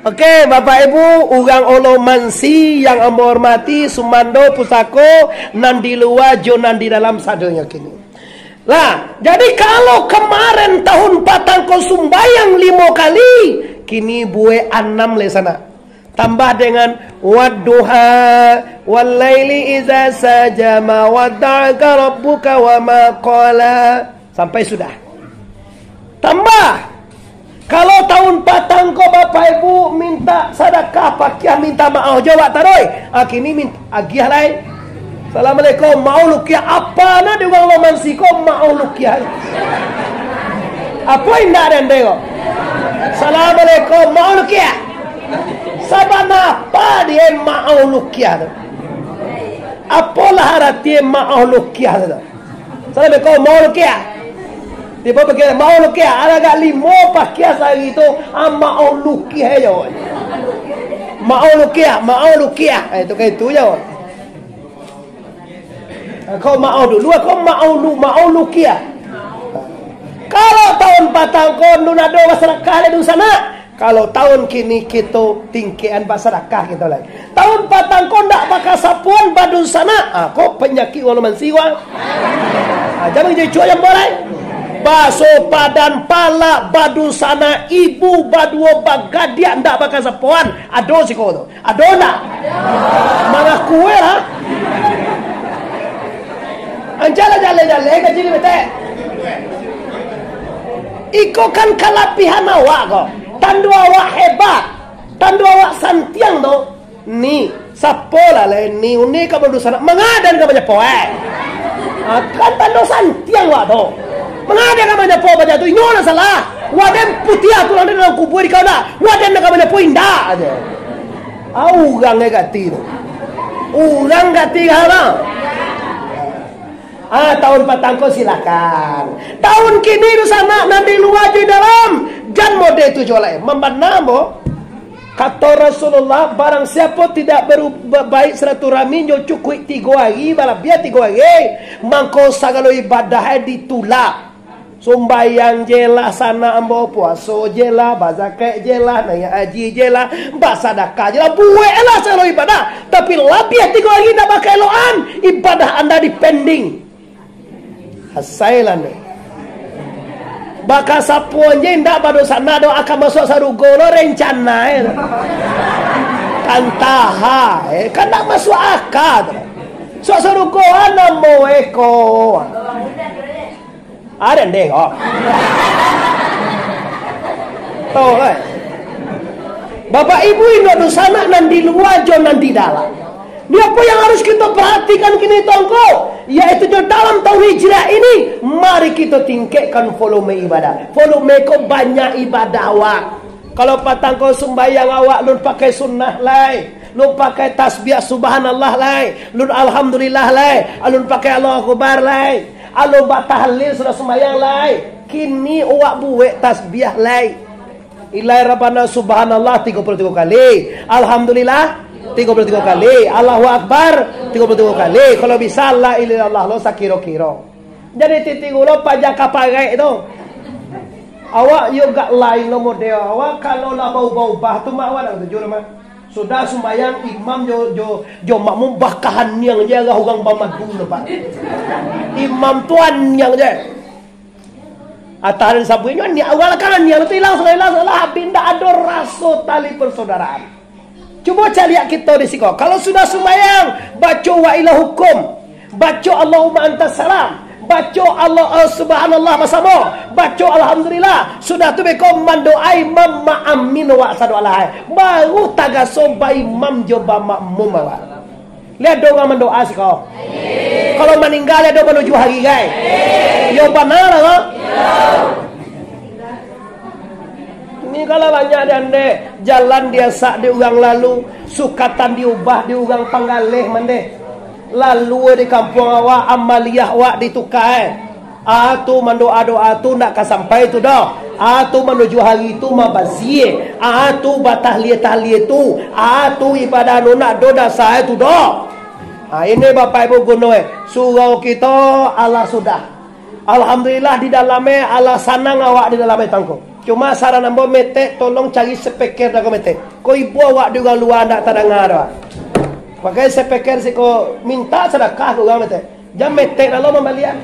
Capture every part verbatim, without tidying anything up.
Oke, Bapak Ibu, urang Olo Mansi yang ambo hormati, sumando pusako nan di lua jo nan di dalam sadonyo kini. Lah, jadi kalau kemarin tahun patang ko sumbayang limo kali, kini buek anam lai sanak. Tambah dengan wadduha, wallaili iza saja, ma wadda'aka rabbuka wa ma qala. Sampai sudah. Tambah. Kalau tahun patang ko Bapak Ibu minta sadakah, pakiah, minta maoh jo awak taruih. Ah, kini min-, agiah lai. Assalamualaikum, maoh lukiah. Apa na di urang Olo Mansi ko maoh lukiah? Apo indak den ko? Assalamualaikum, maoh lukiah. Sabana apa dia maoh lukiah tu? Apolah arati maoh lukiah tu? Salah beko, maoh lukiah. Tibo pakiah, maoh lukiah. Ada agak limo pakiah sehari tu, ah, maoh lukiah jo. Maoh lukiah, maoh lukiah. Eh, itu kan itu jo. Kau maoh dulu, kau maoh lu, maoh lukiah. Kalau tahun patang ko, nun ado masyarakat ada di sana. Kalau tahun kini kito tingkekan basadakah kito lai. Tahun patang ko ndak bakasapoan badunsanak. Ah, ko panyakik urang Olo Mansi ko. Ah, jan mangicuik-icuik jan boleh. Baso padan palak badunsanak, ibu baduo bagadiak ndak bakasapoan. Ado siko tu. Ado ndak? Mangaku lah. Anjalah jaleh-jaleh ka sini betek. Iko kan kalabihan awak ko. Tando awak hebat. Tando awak santiang tu. Ni, sapo lah lai ni, uni ka badunsanak. Mangadan ka manyapo, eh? Ah, kan tando santiang awak tu. Mangadan ka manyapo baja tu, inyo lah salah. Waden putiah tu lah dalam kubua di kau dah. Waden ka manyapo indak aja. Ah, urang eh gati tu. Urang gati ha lah. Ah, tahun patang ko silakan. Tahun kini tu sanak nan di lua jo di dalam. Jan mode tu juo lai. Mambana ambo. Kato Rasulullah, barang siapo tidak beru-, ba-, baik silaturahmi nyo cukuik tigo hari, balabiah tigo hari, mangko sagalo ibadah e ditulak. Sumbayang je lah sanak ambo, puaso je lah, bazakaik je lah, naiak haji je lah, basadakah je lah, buek lah sagalo ibadah. Tapi labiah tigo hari ndak bakaelokan, ibadah anda dipending. Asai lah ndak. Bakasapoan je indak badunsanak, doa ka masuak sarugo lo rencana e. Kan taha, eh, kan ndak masuak aka tu. Masuak sarugo namo eko. Ada ndeh kok. Tuh, eh. Bapak Ibu, indak dunsanak nan di lua jo nan di dalam. Ni apo yang harus kito paratikan kini tongko? Yaitu jo dalam tahun Hijriah ini, mari kito tingkekkan volume ibadah. Volume ko banyak ibadah awak. Kalau patang ko sumbayang awak, lun pakai sunnah lai, lun pakai tasbih subhanallah lai, lun alhamdulillah lai, lun pakai Allahu Akbar lai, lun batahlil sudah sumbayang lai. Kini awak buek tasbih lai. Ilai Rabbana subhanallah tigo puluh tigo kali. Alhamdulillah tigo puluh tigo kali. Allahu Akbar tigo puluh tigo kali. Kalau bisa la ilaha illallah lo sakiro-kiro. Jadi titi gulo paja ka parek tu. Awak yo gak lain lo model. Awak kalau lah baubah-ubah tu mak awak nak tuju mah. Sudah sumbayang imam jo, jo, jo makmum bakahaniang je lah urang bamadu lo, Pak. Imam tu aniang je. Atah dan sabuihnyo, niat awak lah kan, niat tu ilang, salah, ilang, salah, habis ndak ado raso tali persaudaraan. Cubo caliak kito di siko. Kalau sudah sumbayang, baco wa ila hukum, baco Allahumma antas salam, baco Allah, eh, subhanallah basamo, baco alhamdulillah. Sudah tu beko mandoai, mamaamin wak sadoalah. Baru tagaso baimam jo bamakmum awak. Liek doa mandoa siko. Kalau maningga liek doa manuju hari gai. Yo bana lah ko. Ini kalau banyak di andek, jalan diasak di urang lalu, sukatan diubah di urang panggaleh mandeh. Lalu di kampuang awak, amaliah awak dituka, eh. A tu mandoa-doa tu ndak ka sampai tu doh. A tu manuju hari tu mabasie. A tu batahlie-tahlie tu. A tu ibadah anu ndak do dasa tu doh. Ha, ini Bapak Ibu guno, eh. Surau kito alah sudah. Alhamdulillah di dalam, eh, alah sanang awak di dalam, eh, tangko. Cuma saran ambo, Metek, tolong cari speaker dah ko, Metek. Ko ibo awak di urang lua ndak tadanga doh. Pakai speaker siko, minta sadakah ka urang, Metek. Jan Metek lah lo mambalian.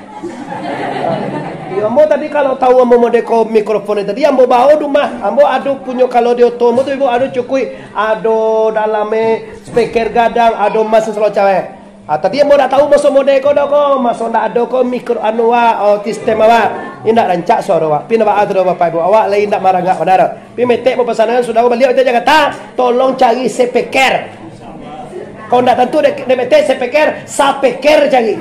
Iyo, ambo tadi kalau tahu ambo modeko mikrofon tadi, ambo bawa di rumah. Ambo ado punyo, kalau di oto ambo tu, ibo ado cukuik, ado dalam, eh, speaker gadang, ado mas saloca, eh. Ah, tadi ambo ndak tahu maso modeko doh ko, maso ndak ado ko mikro anu, wak, oh, sistem awak. Indak rancak suaro awak. Pina baa tu doh, Bapak Ibu, awak lai indak marangak bana doh. Pi Metek bapasangan sudah baliak dari Jakarta, tolong cari speaker. Kalau ndak tantu dek, dek Metek speaker, sapeker cari.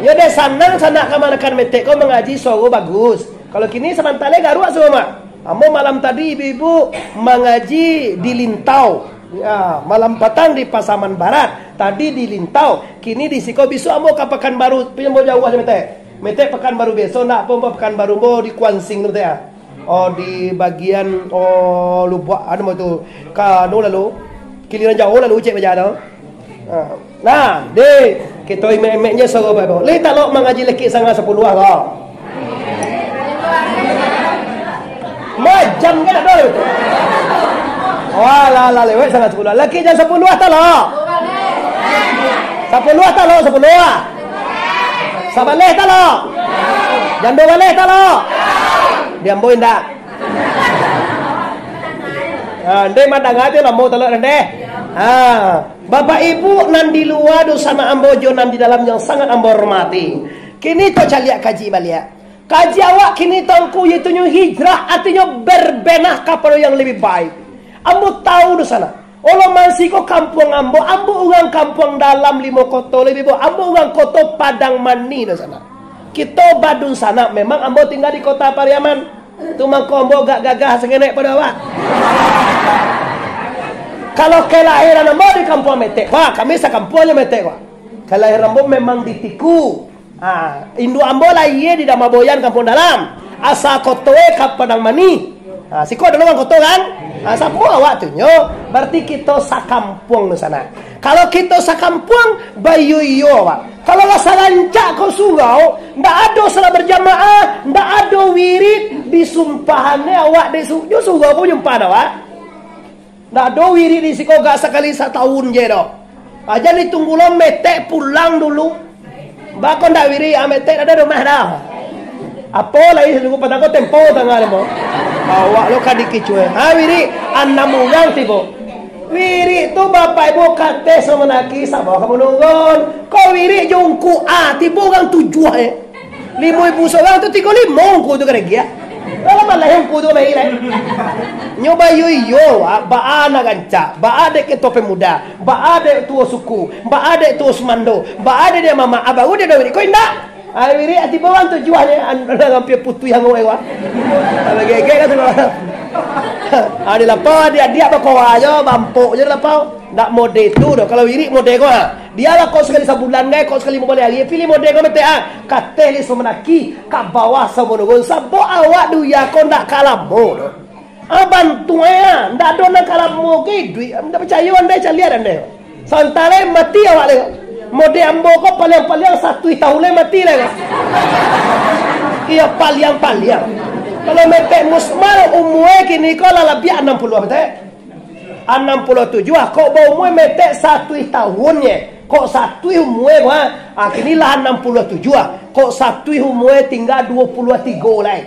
Yo deh, sanang sanak kamanakan Metek ko mangaji suaro bagus. Kalau kini samantale garuak suaro mak. Ambo malam tadi ibu-ibu mangaji di Lintau. Ya, malam patang di Pasaman Barat, tadi di Lintau, kini di siko, bisuak ambo ka Pakanbaru, pi ambo jauah se Metek. Metek Pakanbaru biaso, ndak apo, ambo Pakanbaru ambo di Kuansing tu, Metek, ah. Oh, di bagian, oh, Lubuak, anu tu, ka anu lalu, Kiliran Jauah lalu, cek baja tu. Ah. Nah, deh, kito emek-emeknyo suaro bae, bo. Lai talok mangaji lekik sanga sapuluah ko. Majam kan ado tu. Walah, lah lewat sanga sapuluah. Lekik jam sapuluah talok. Sapuluah talok, sapuluah. Sabaleh talok. Jam duo baleh talok. Di ambo indak. Ha, ndeh mandanga tu lamo talok ndeh. Ha. Bapak Ibu nan di lua, dunsanak ambo jo nan di dalam yang sangat ambo hormati. Kini ko caliak kaji baliak. Kaji awak kini tu ngku, yaitunyo hijrah, artinyo berbenah kapado yang lebih baik. Ambo tahu dunsanak. Olo Mansi ko kampuang ambo, ambo urang Kampuang Dalam Limo Koto, lebih bo, ambo urang Koto Padang Mani dunsanak. Kito badunsanak, memang ambo tingga di Kota Pariaman. Tu mangko ambo agak gagah sangenek pado awak. Kalau kelahiran ambo di kampuang Metek, wah, kami sakampuang jo Metek, wah. Kelahiran ambo memang di Tiku. Ha, induak ambo lahia di Damaboyan, Kampuang Dalam. Asa koto e ka Padang Mani. Ha, siko ado urang Koto kan? Ha, samo awak tu nyo. Berarti kito sakampuang dunsanak. Kalau kito sakampuang, baiyo-iyo awak. Kalau lah sarancak ko surau, ndak ado salat berjamaah, ndak ado wirid, disumpahan e awak dek su-, jo surau ko jumpah awak. Ndak ado wirid di siko gak sakali satahun je doh. Aja ditunggu lo Metek pulang dulu. Bako ndak wirid, ah, Metek ado rumah dah. Apo lai sungguah patang ko tempo tangah limo. Awak lo ka dikicua. Ha, wirid anam urang tibo. Wirid tu Bapak Ibu kateh samo naki, samo ka manurun. Ko wirid jo ungku, ah, tibo urang tujuah, eh. Limo ibu surang tu tigo limo ungku tu ka dek dia. Kalau malah ungku tu ka main, eh. Nyo baiyo-iyo, ah, baa nak rancak, baa dek ketua pemuda, baa dek tuo suku, baa dek tuo sumando, baa dek dia mamak, ah, baru dia dah wirid. Ko indak? Ah, wirid, ah, tibo urang tujuah ni, an-, hampir putuih angok, eh, wah. Ah, bagegek lah tu, wah. Ah, di lapau, adiak-adiak bakoa jo, bampok jo di lapau. Ndak mode tu doh. Kalau wirid mode ko, ha. Dia lah kok sakali sabulan, gai, kok sakali limo baleh ari. Pilih mode ko, Metek, ha. Kateh lai samo naki, ka bawah samo nurun. Sabab awak dunia ko ndak ka lamo doh. Ah, bantuak, ha. Ndak ado nan ka lamo ka iduik. Ndak picayo andai, caliak andai. Santale mati awak lai. Mode ambo ko paliang-paliang satuih tahun lai mati lai. Iyo, paliang-paliang. Kalau Metek Musmar umua e kini ko lah labiah anam puluah, Metek. Anam puluah tujuah, kok baumua Metek satuih tahun je. Kok satuih umua ko, ha? Ah, kini lah anam puluah tujuah. Kok satuih umua tingga duo puluah tigo lai.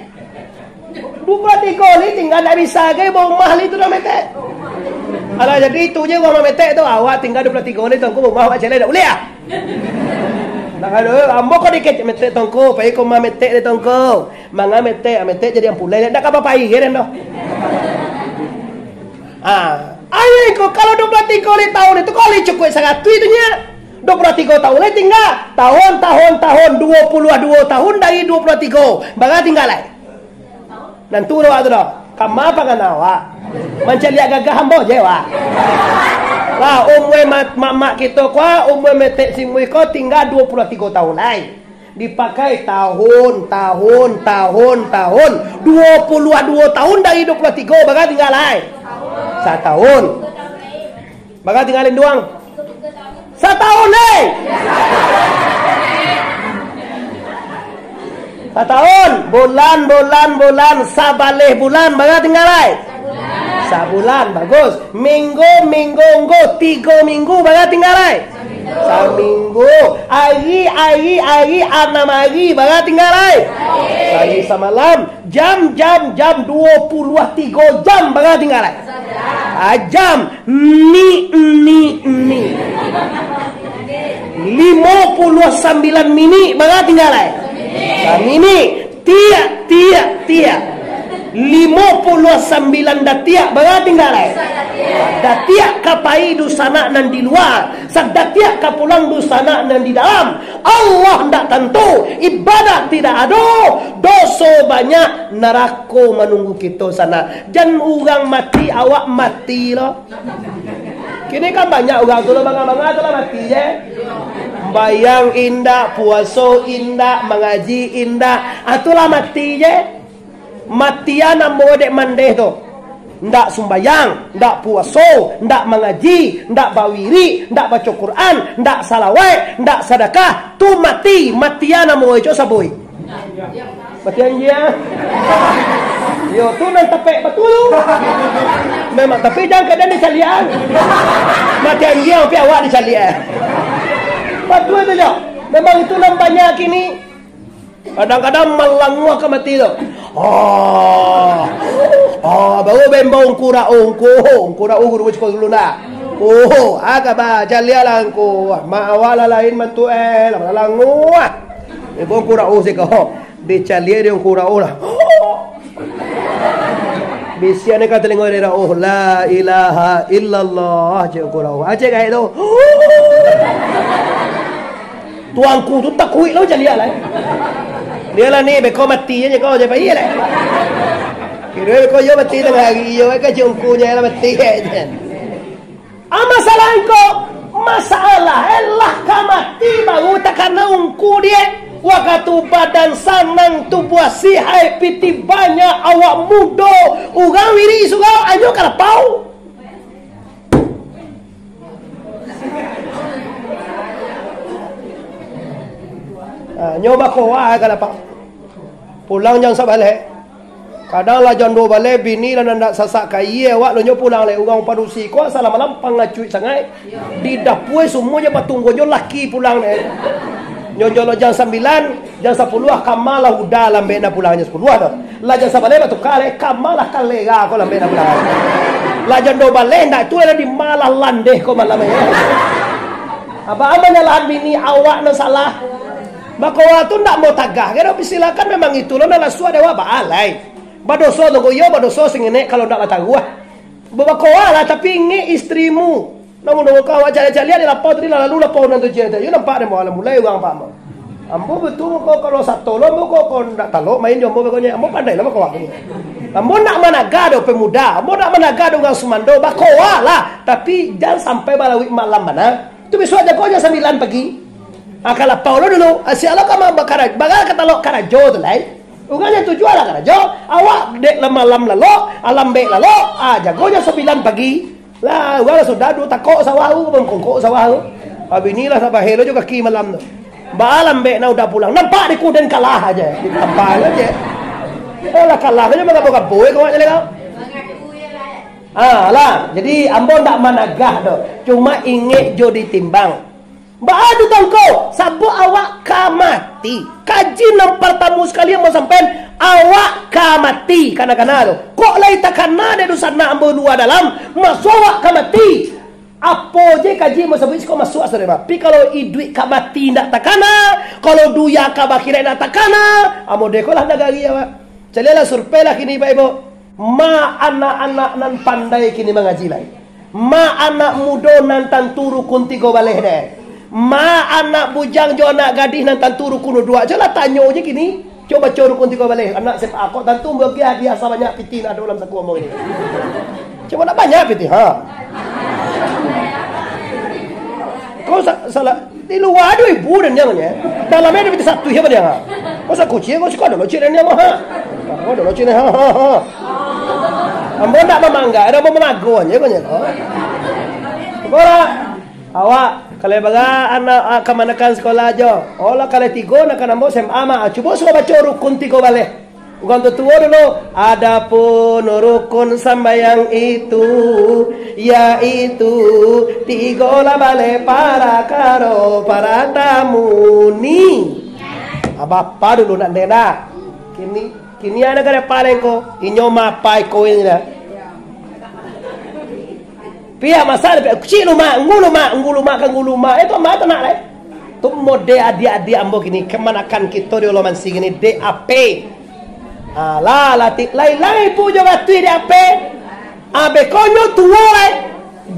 Duo puluah tigo ni tingga ndak bisa gai baumua lai tu doh, Metek. Alah, jadi itu je rumah Metek tu. Awak tingga duo puluah tigo ni, Tuangku, baumua awak caliak ndak buliah, ah? Ndak ado, ambo ko dikecek Metek, Tuangku, pai ka rumah Metek deh, Tuangku. Manga Metek, Metek jadi ampulai, ndak ka bapai gai den doh. Ah, ayo ko, kalau duo puluah tigo lai tahun itu, kok lai cukuik saratuih tu nyo. Duo puluah tigo tahun lai tingga. Tahun, tahun, tahun, duo puluah duo tahun dari duo puluah tigo. Bara tingga lai? Nantu doh awak tu doh. Kama pangana awak. Mancaliak gagah ambo je, wah. Lah, umua mat-, mak-mak kito ko, umua Metek Simuih ko tingga duo puluah tigo tahun lai. Dipakai tahun, tahun, tahun, tahun. Duo puluah duo tahun dari duo puluah tigo, bara tingga lai? Satahun. Bara tingga lai, Duang? Satahun lai! Satahun, bulan, bulan, bulan, sabaleh bulan, bara tingga lai? Sabulan, bagus. Minggu, minggu, nggu, tigo minggu, bara tingga lai? Saminggu. Ari, ari, ari, anam ari, bara tingga lai? Sahari samalam. Jam, jam, jam, duo puluah tigo jam, bara tingga lai? Ah, jam, ni, ni, ni. Limo puluah sambilan minik, bara tingga lai? Saminik. Tiak, tiak, tiak. Limo puluah sambilan datiak, bara tingga lai? Datiak ka pai dunsanak nan di lua, sadatiak ka pulang dunsanak nan di dalam. Allah ndak tantu, ibadah tidak ado, doso banyak, narako manunggu kito sanak. Jan urang mati, awak mati lo. Kini kan banyak urang tu lah, banga-banga tu lah mati je. Bayang indak, puaso indak, mangaji indak. Ah, tu lah mati je. Matian ambo dek mandeh tu. Ndak sumbayang, ndak puaso, ndak mangaji, ndak bawirik, ndak baco Quran, ndak salawat, ndak sadakah. Tu mati, matian ambo, cok sabui. Mati anjia. Yo, tu nan tapek batul tu. Memang, tapi jan kadang dicaliak. Mati anjia, tapi awak dicaliak. Batul tu, Jo. Memang itu nan banyak kini. Kadang-kadang malanguah ka mati tu. Ah. Ah, baru bembau Ungku Rauh, Ungku. Ungku Rauh guru siko dulu nak. Oh, ah, kaba, caliaklah Ungku. Mak awak lah lain mantu, eh, lah languah. Ibo Ungku Rauh siko. Dicaliak dek Ungku Rauh lah. Bisiak ni ka talingo dek Rauh, "La ilaha illallah," cek Ungku Rauh. Aceh gaek tu. Tuanku tu takuik lo caliak lah. Dia lah ni, beko mati je ko, je pai lah. Kiro beko yo mati tangah hari, yo ka cek Ungku nyo lah mati je. Ah, masalah ko, masalah, eh, lah ka mati baru takana Ungku, diak. Wakatu badan sanang, tubuah sihat, pitih banyak, awak mudo, urang wirik surau, anyo ka lapau. Ah, nyo bakoa ka lapau. Pulang jam sabaleh. Kadang lah jam duo baleh, bini lah nan dak sasak ka aia, awak lo nyo pulang lai. Urang padusi ko salah malam pangacuik sangaik. Di dapua sumua jo batunggo nyo laki pulang deh. Nyo jolok jam sambilan, jam sapuluah kama lah udah lambek nak pulang jam sapuluah tu. Lah jam sabaleh batuka lai, kama lah kalera ko lambek nak pulang. Lah jam duo baleh, ndak tu lah di malah landeh ko malam ni. Abah manyalahan bini awak nan salah. Bakoa tu ndak mau tagah, kiro silakan memang itu lo nan lasuah dewa baalai. Badoso tu ko iyo, badoso sangenek kalau ndak bataruah. Bakoa lah, tapi ingek istrimu. Namun, namun kau awak caliak-caliak di lapau tadi lah, lalu lapau nan tu je. Yo nampak deh, malam mulai urang apa ambo. Ambo betul ko kalau sato lo, ambo ko, ko ndak talok main jo ambo pokoknyo. Ambo pandai lah bakoa ko. Ambo ndak managah doh pemuda, ambo ndak managah doh urang sumando, bakoa lah. Tapi jan sampai balawik malam bana. Tu bisuak jago jam sambilan pagi. Ah, ka lapau lo dulu. Ah, siap lo ka ma-, bakara-, bagala ka talok karajo tu lai. Urang nan tujuah lah karajo. Awak dek lah malam lalok, ah, lambek lalok, ah, jago jam sambilan pagi. Lah, urang lah sudah duo takok sawah tu, bangkongkok sawah tu. Ah, bini lah sabahelo jo kaki malam tu. Ba lambek nak udah pulang. Nampak di kuden kalah aja. Ditampal aja. Eh, lah kalah aja mangabo-ngabo, eh, kawak jaleh kau. Ah, lah. Jadi, ambo ndak managah doh. Cuma ingek jo ditimbang. Baa tu tongko, sabab awak ka mati. Kaji nan partamo sakali ambo sampaian, awak ka mati, kana-kana tu. Kok lai takana dek dunsanak ambo lua dalam, maso awak ka mati. Apo je kaji ambo sabuik siko masuak sadonyo. Tapi kalau iduik ka mati ndak takana, kalau dunia ka bakhirat ndak takana, ambo deh ko lah nagari awak. Caliaklah survei lah kini, Bapak Ibu. Ma anak-anak nan pandai kini mangaji lai. Ma anak mudo nan tantu rukun tigo baleh deh. Ma anak bujang jo anak gadih nan tantu rukun uduak. Cubolah tanyo je kini. Cubo baco rukun tigo baleh. Anak sepak kok tantu bagi hadiah sabanyak piti nan ado dalam saku ambo ini. Cubo nak banyak piti, ha? Kau sa-, salah. Di lua ado ibu dan niang nyo. Dalamnyo ado piti satu, siapa niang, ha? Kau sakuci, kau suko ado locik dan niang, ha? Kau ado locik, ha, ha, ha. Ambo ndak mamangga, ado ambo mamago nyo, kau nyo, ha? Kau lah, awak, Kalau bara anak, ah, kamanakan sekolah jo. Olah kalau tigo nak kanambo S M A mah. Cubo suruh baco rukun tigo baleh. Urang tuo-tuo dulu. Adapun rukun sambayang itu, yaitu tigo lah baleh parakaro paratamu ni. Ah, bapa dulu nak ndak? Kini, kini anak kada paling ko. Inyo mapai ko ini dah. Pihak masa ada pihak kecil lumak, ngulu mak, ngulu mak, kan ngulu mak. Eh, tu mak tu nak lai. Tu mode adiak-adiak ambo kini, kamanakan kito di Ulu Mansing kini, D A P. Alah, latik lai-lai pu jo batui D A P. Abe konyo tuo lai.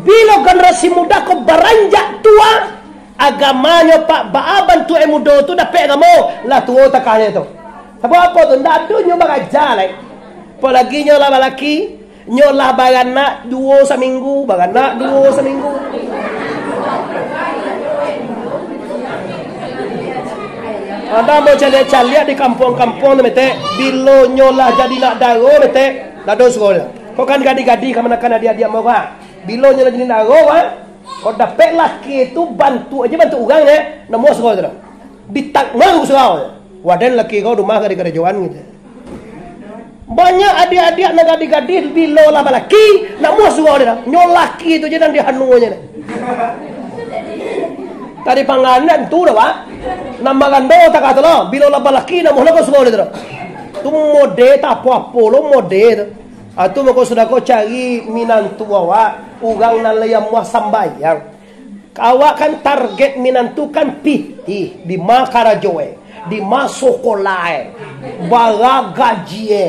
Bilo generasi muda ko baranjak tua, agamanyo pak baa bantuak mudo tu dapek agamo, lah tuo takahnyo tu. Sabab apo tu? Ndak ado nyo baraja lai. Apolagi nyo lah balaki, nyo lah baranak duo saminggu, baranak duo saminggu. Ado ambo caliak-caliak di kampuang-kampuang tu, metek. Bilo nyo lah jadi nak daro, metek, ndak ado suruah dia. Kok kan gadi-gadi kamanakan adiak-adiak ambo, Pak? Bilo nyo lah jadi nak daro, Pak? Kok dapek laki tu bantuak aja bantuak urang, nak muas suruah tu dah. Ditak maru suruah. Waden laki kau rumah ka di karajoan gitu. Banyak adiak-adiak nan gadih-gadih, bilo lah balaki, nak muas suruah dia dah. Nyo laki tu je nan dihanuanyo dah. Tadi pangganan tu dah, Pak. Nan magando takah tu lah, bilo lah balaki, nak muas lah kau suruah dia tu dah. Tu mode tak apo-apo lo mode tu. Ah, tu mako sudah ko cari minantu awak, urang nan lai amuah sambayang. Awak kan target minantu kan pitih, di ma karajo e, di ma sokolah e, bara gaji e,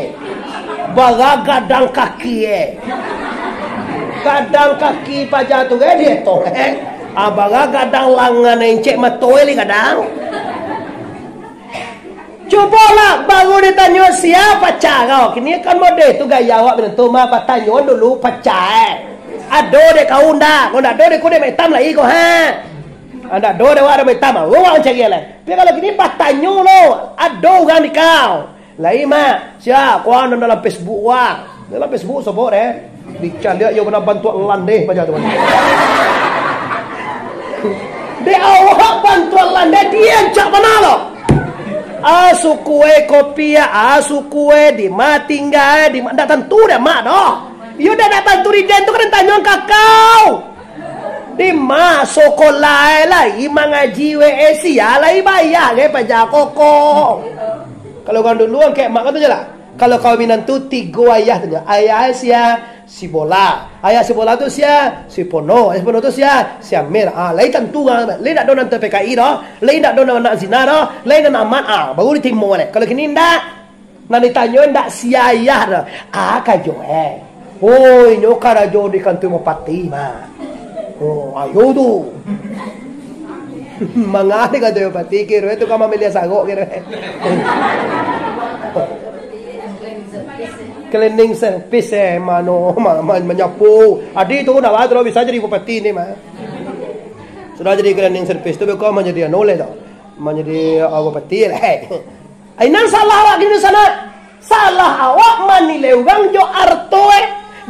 bara gadang kaki e. Gadang kaki paja tu e, dia tu e. Ah, bara gadang langan e, incek mato e li gadang. Cubolah, baru ditanyo sia pacar kau. Kini kan model tu gaya awak minantu mah, batanyo dulu pacar e. Ado dek kau ndak? Kau ndak ado dek kau dek mak itam lai kau, ha? Ah, ndak ado dek awak dek mak itam, ah, awak cari lai. Tapi kalau kini batanyo lo, ado urang di kau. Lai mak, sia, kau nan dalam Facebook wah. Dalam Facebook sobok deh. Dicaliak iyo bana bantuak landeh paja tu. Dek awak bantuak landeh, dia cak bana lo. Ah, suku e kopi, ah, suku e di ma tingga, di ma, ndak tantu dek mak doh. Iyo dah ndak tantu di den tu kan tanyo ka kau. Di ma sokolah e lai mangaji we, eh, sia lai bayah ge paja koko. Kalau urang dulu, angkek mak kau tu je lah. Kalau kau minantu tigo ayah tu je. Ayah sia, si Bola. Ayah si Bola tu sia, si Pono. Ayah si Pono tu sia, si Amir. Ah, lai tantu urang. Lai ndak ado nan T P K I doh. Lai ndak ado nan anak zina doh. Lai nan amat, ah, baru ditimo lai. Kalau kini ndak. Nan ditanyo ndak sia ayah doh. Ah, kajo eh. Oh, inyo karajo di kantua bupati mah. Oh, ayo tu. Mangah di kantua bupati, kiro itu ka mamiliah sagok kiro. Cleaning service eh, mano, ma-, ma-, manyapu. Adi tu nak lah, tu bisa jadi bupati ni mah. Sudah jadi cleaning service tu, beko manjadi anu leh tu. Manjadi, ah, bupati leh. Ai, nan salah awak kini sanak? Salah awak manilai urang jo arto e,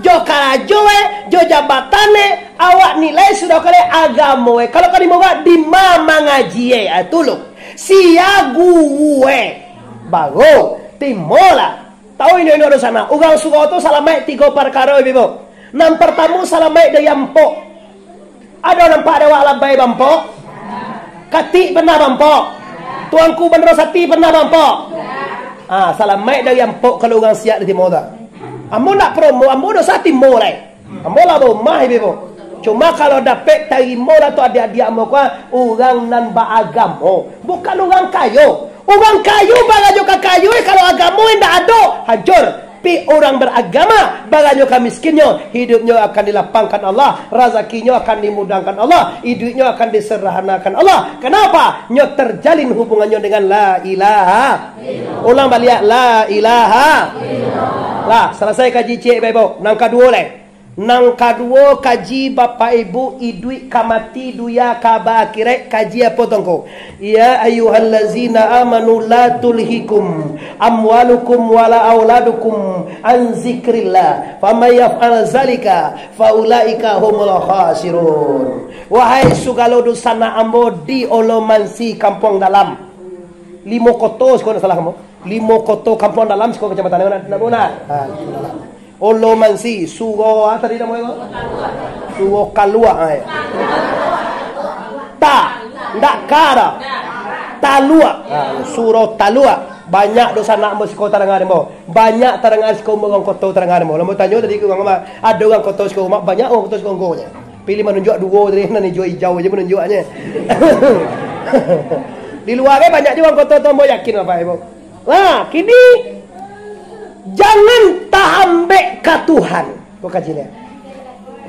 jo karajo e, jo jabatan e, awak nilai sudah kalai agamo e. Kalau ka di murah, di ma mangaji e, ah, tu lo. Sia guru e. Baru, timolah. Tahu inyo-inyo di sanak, urang surau tu salamaik tigo parkaro, Ibu. Nan partamo salamaik dari ampok. Ado nampak dek awak labai bampok? Katik pernah bampok? Tuanku Bandaro Sati pernah bampok? Ah, salamaik dari ampok kalau urang siak di timo tu. Ambo ndak promo, ambo dosa timo lai. Ambo lah barumah, ibu-ibu. Cuma kalau dapek tarimo lah tu adiak-adiak ambo ko, urang nan baagamo, bukan urang kayo. Urang kayo barajo ka kayo, eh, kalau agamo indak ado, hancur. Pi urang baragama, barajo ka miskinnyo, hidupnyo akan dilapangkan Allah, razakinyo akan dimudahkan Allah, iduiknyo akan diserahanakan Allah. Kanapa? Nyo terjalin hubungannyo dengan la ilaha. Ulang baliak, la ilaha. Lah, salasai kaji ciek, Bapak Ibu. Nan kaduo lai. Nan kaduo, kaji Bapak Ibu, iduik ka mati, dunia ka ba akhirat, kaji apo tu ngko? "Ya ayyuhallazina amanu la tulhikum amwalukum wala auladukum an zikrillah, faman yaf'al zalika faulaika humul khasirun." Wahai sagalo dunsanak ambo di Olo Mansi, Kampuang Dalam. Limo koto siko, ndak salah ambo. Limo koto, Kampuang Dalam siko, kacamatan, ndak, ndak, ndak. Ha, Kampuang Dalam. Olo Mansi, Suro, ah, tadi namo itu? Suro Kaluak, ah, ya. Ta, ndak ka doh. Taluak. Ah, Suro Taluak. Banyak dunsanak ambo siko tadanga dek ambo. Banyak tadanga siko urang koto tadanga dek ambo. Lah ambo tanyo tadi ka urang rumah, ado urang koto siko rumah, banyak urang koto siko ngko nyo. Pilih manunjuak duo tadi, nan ijo-ijo aja manunjuaknyo. Di lua kan banyak juo urang koto tu, ambo yakin, Bapak Ibu. Nah, kini, jangan taambek ka Tuhan. Ko kaji ni.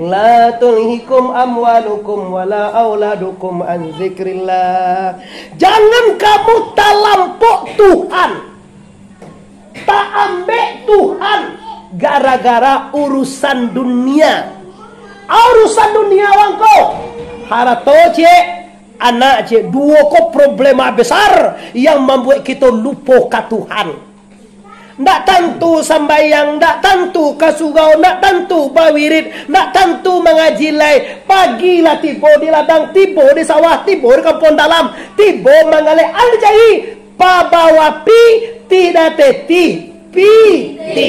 "La tulhikum amwalukum wala auladukum an zikrillah." Jangan kamu talampok Tuhan. Taambek Tuhan gara-gara urusan dunia. Ah, urusan dunia wangko. Harato ciek, anak ciek, duo ko problema besar yang mambuek kito lupo ka Tuhan. Ndak tantu sambayang, ndak tantu ka surau, ndak tantu bawirid, ndak tantu mangaji lai. Pagi lah tibo di ladang, tibo di sawah, tibo di Kampuang Dalam, tibo manggaleh aljai, pabawa pi, tidak teti, pi, ti.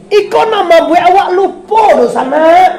Iko nan mambuek awak lupo dunsanak.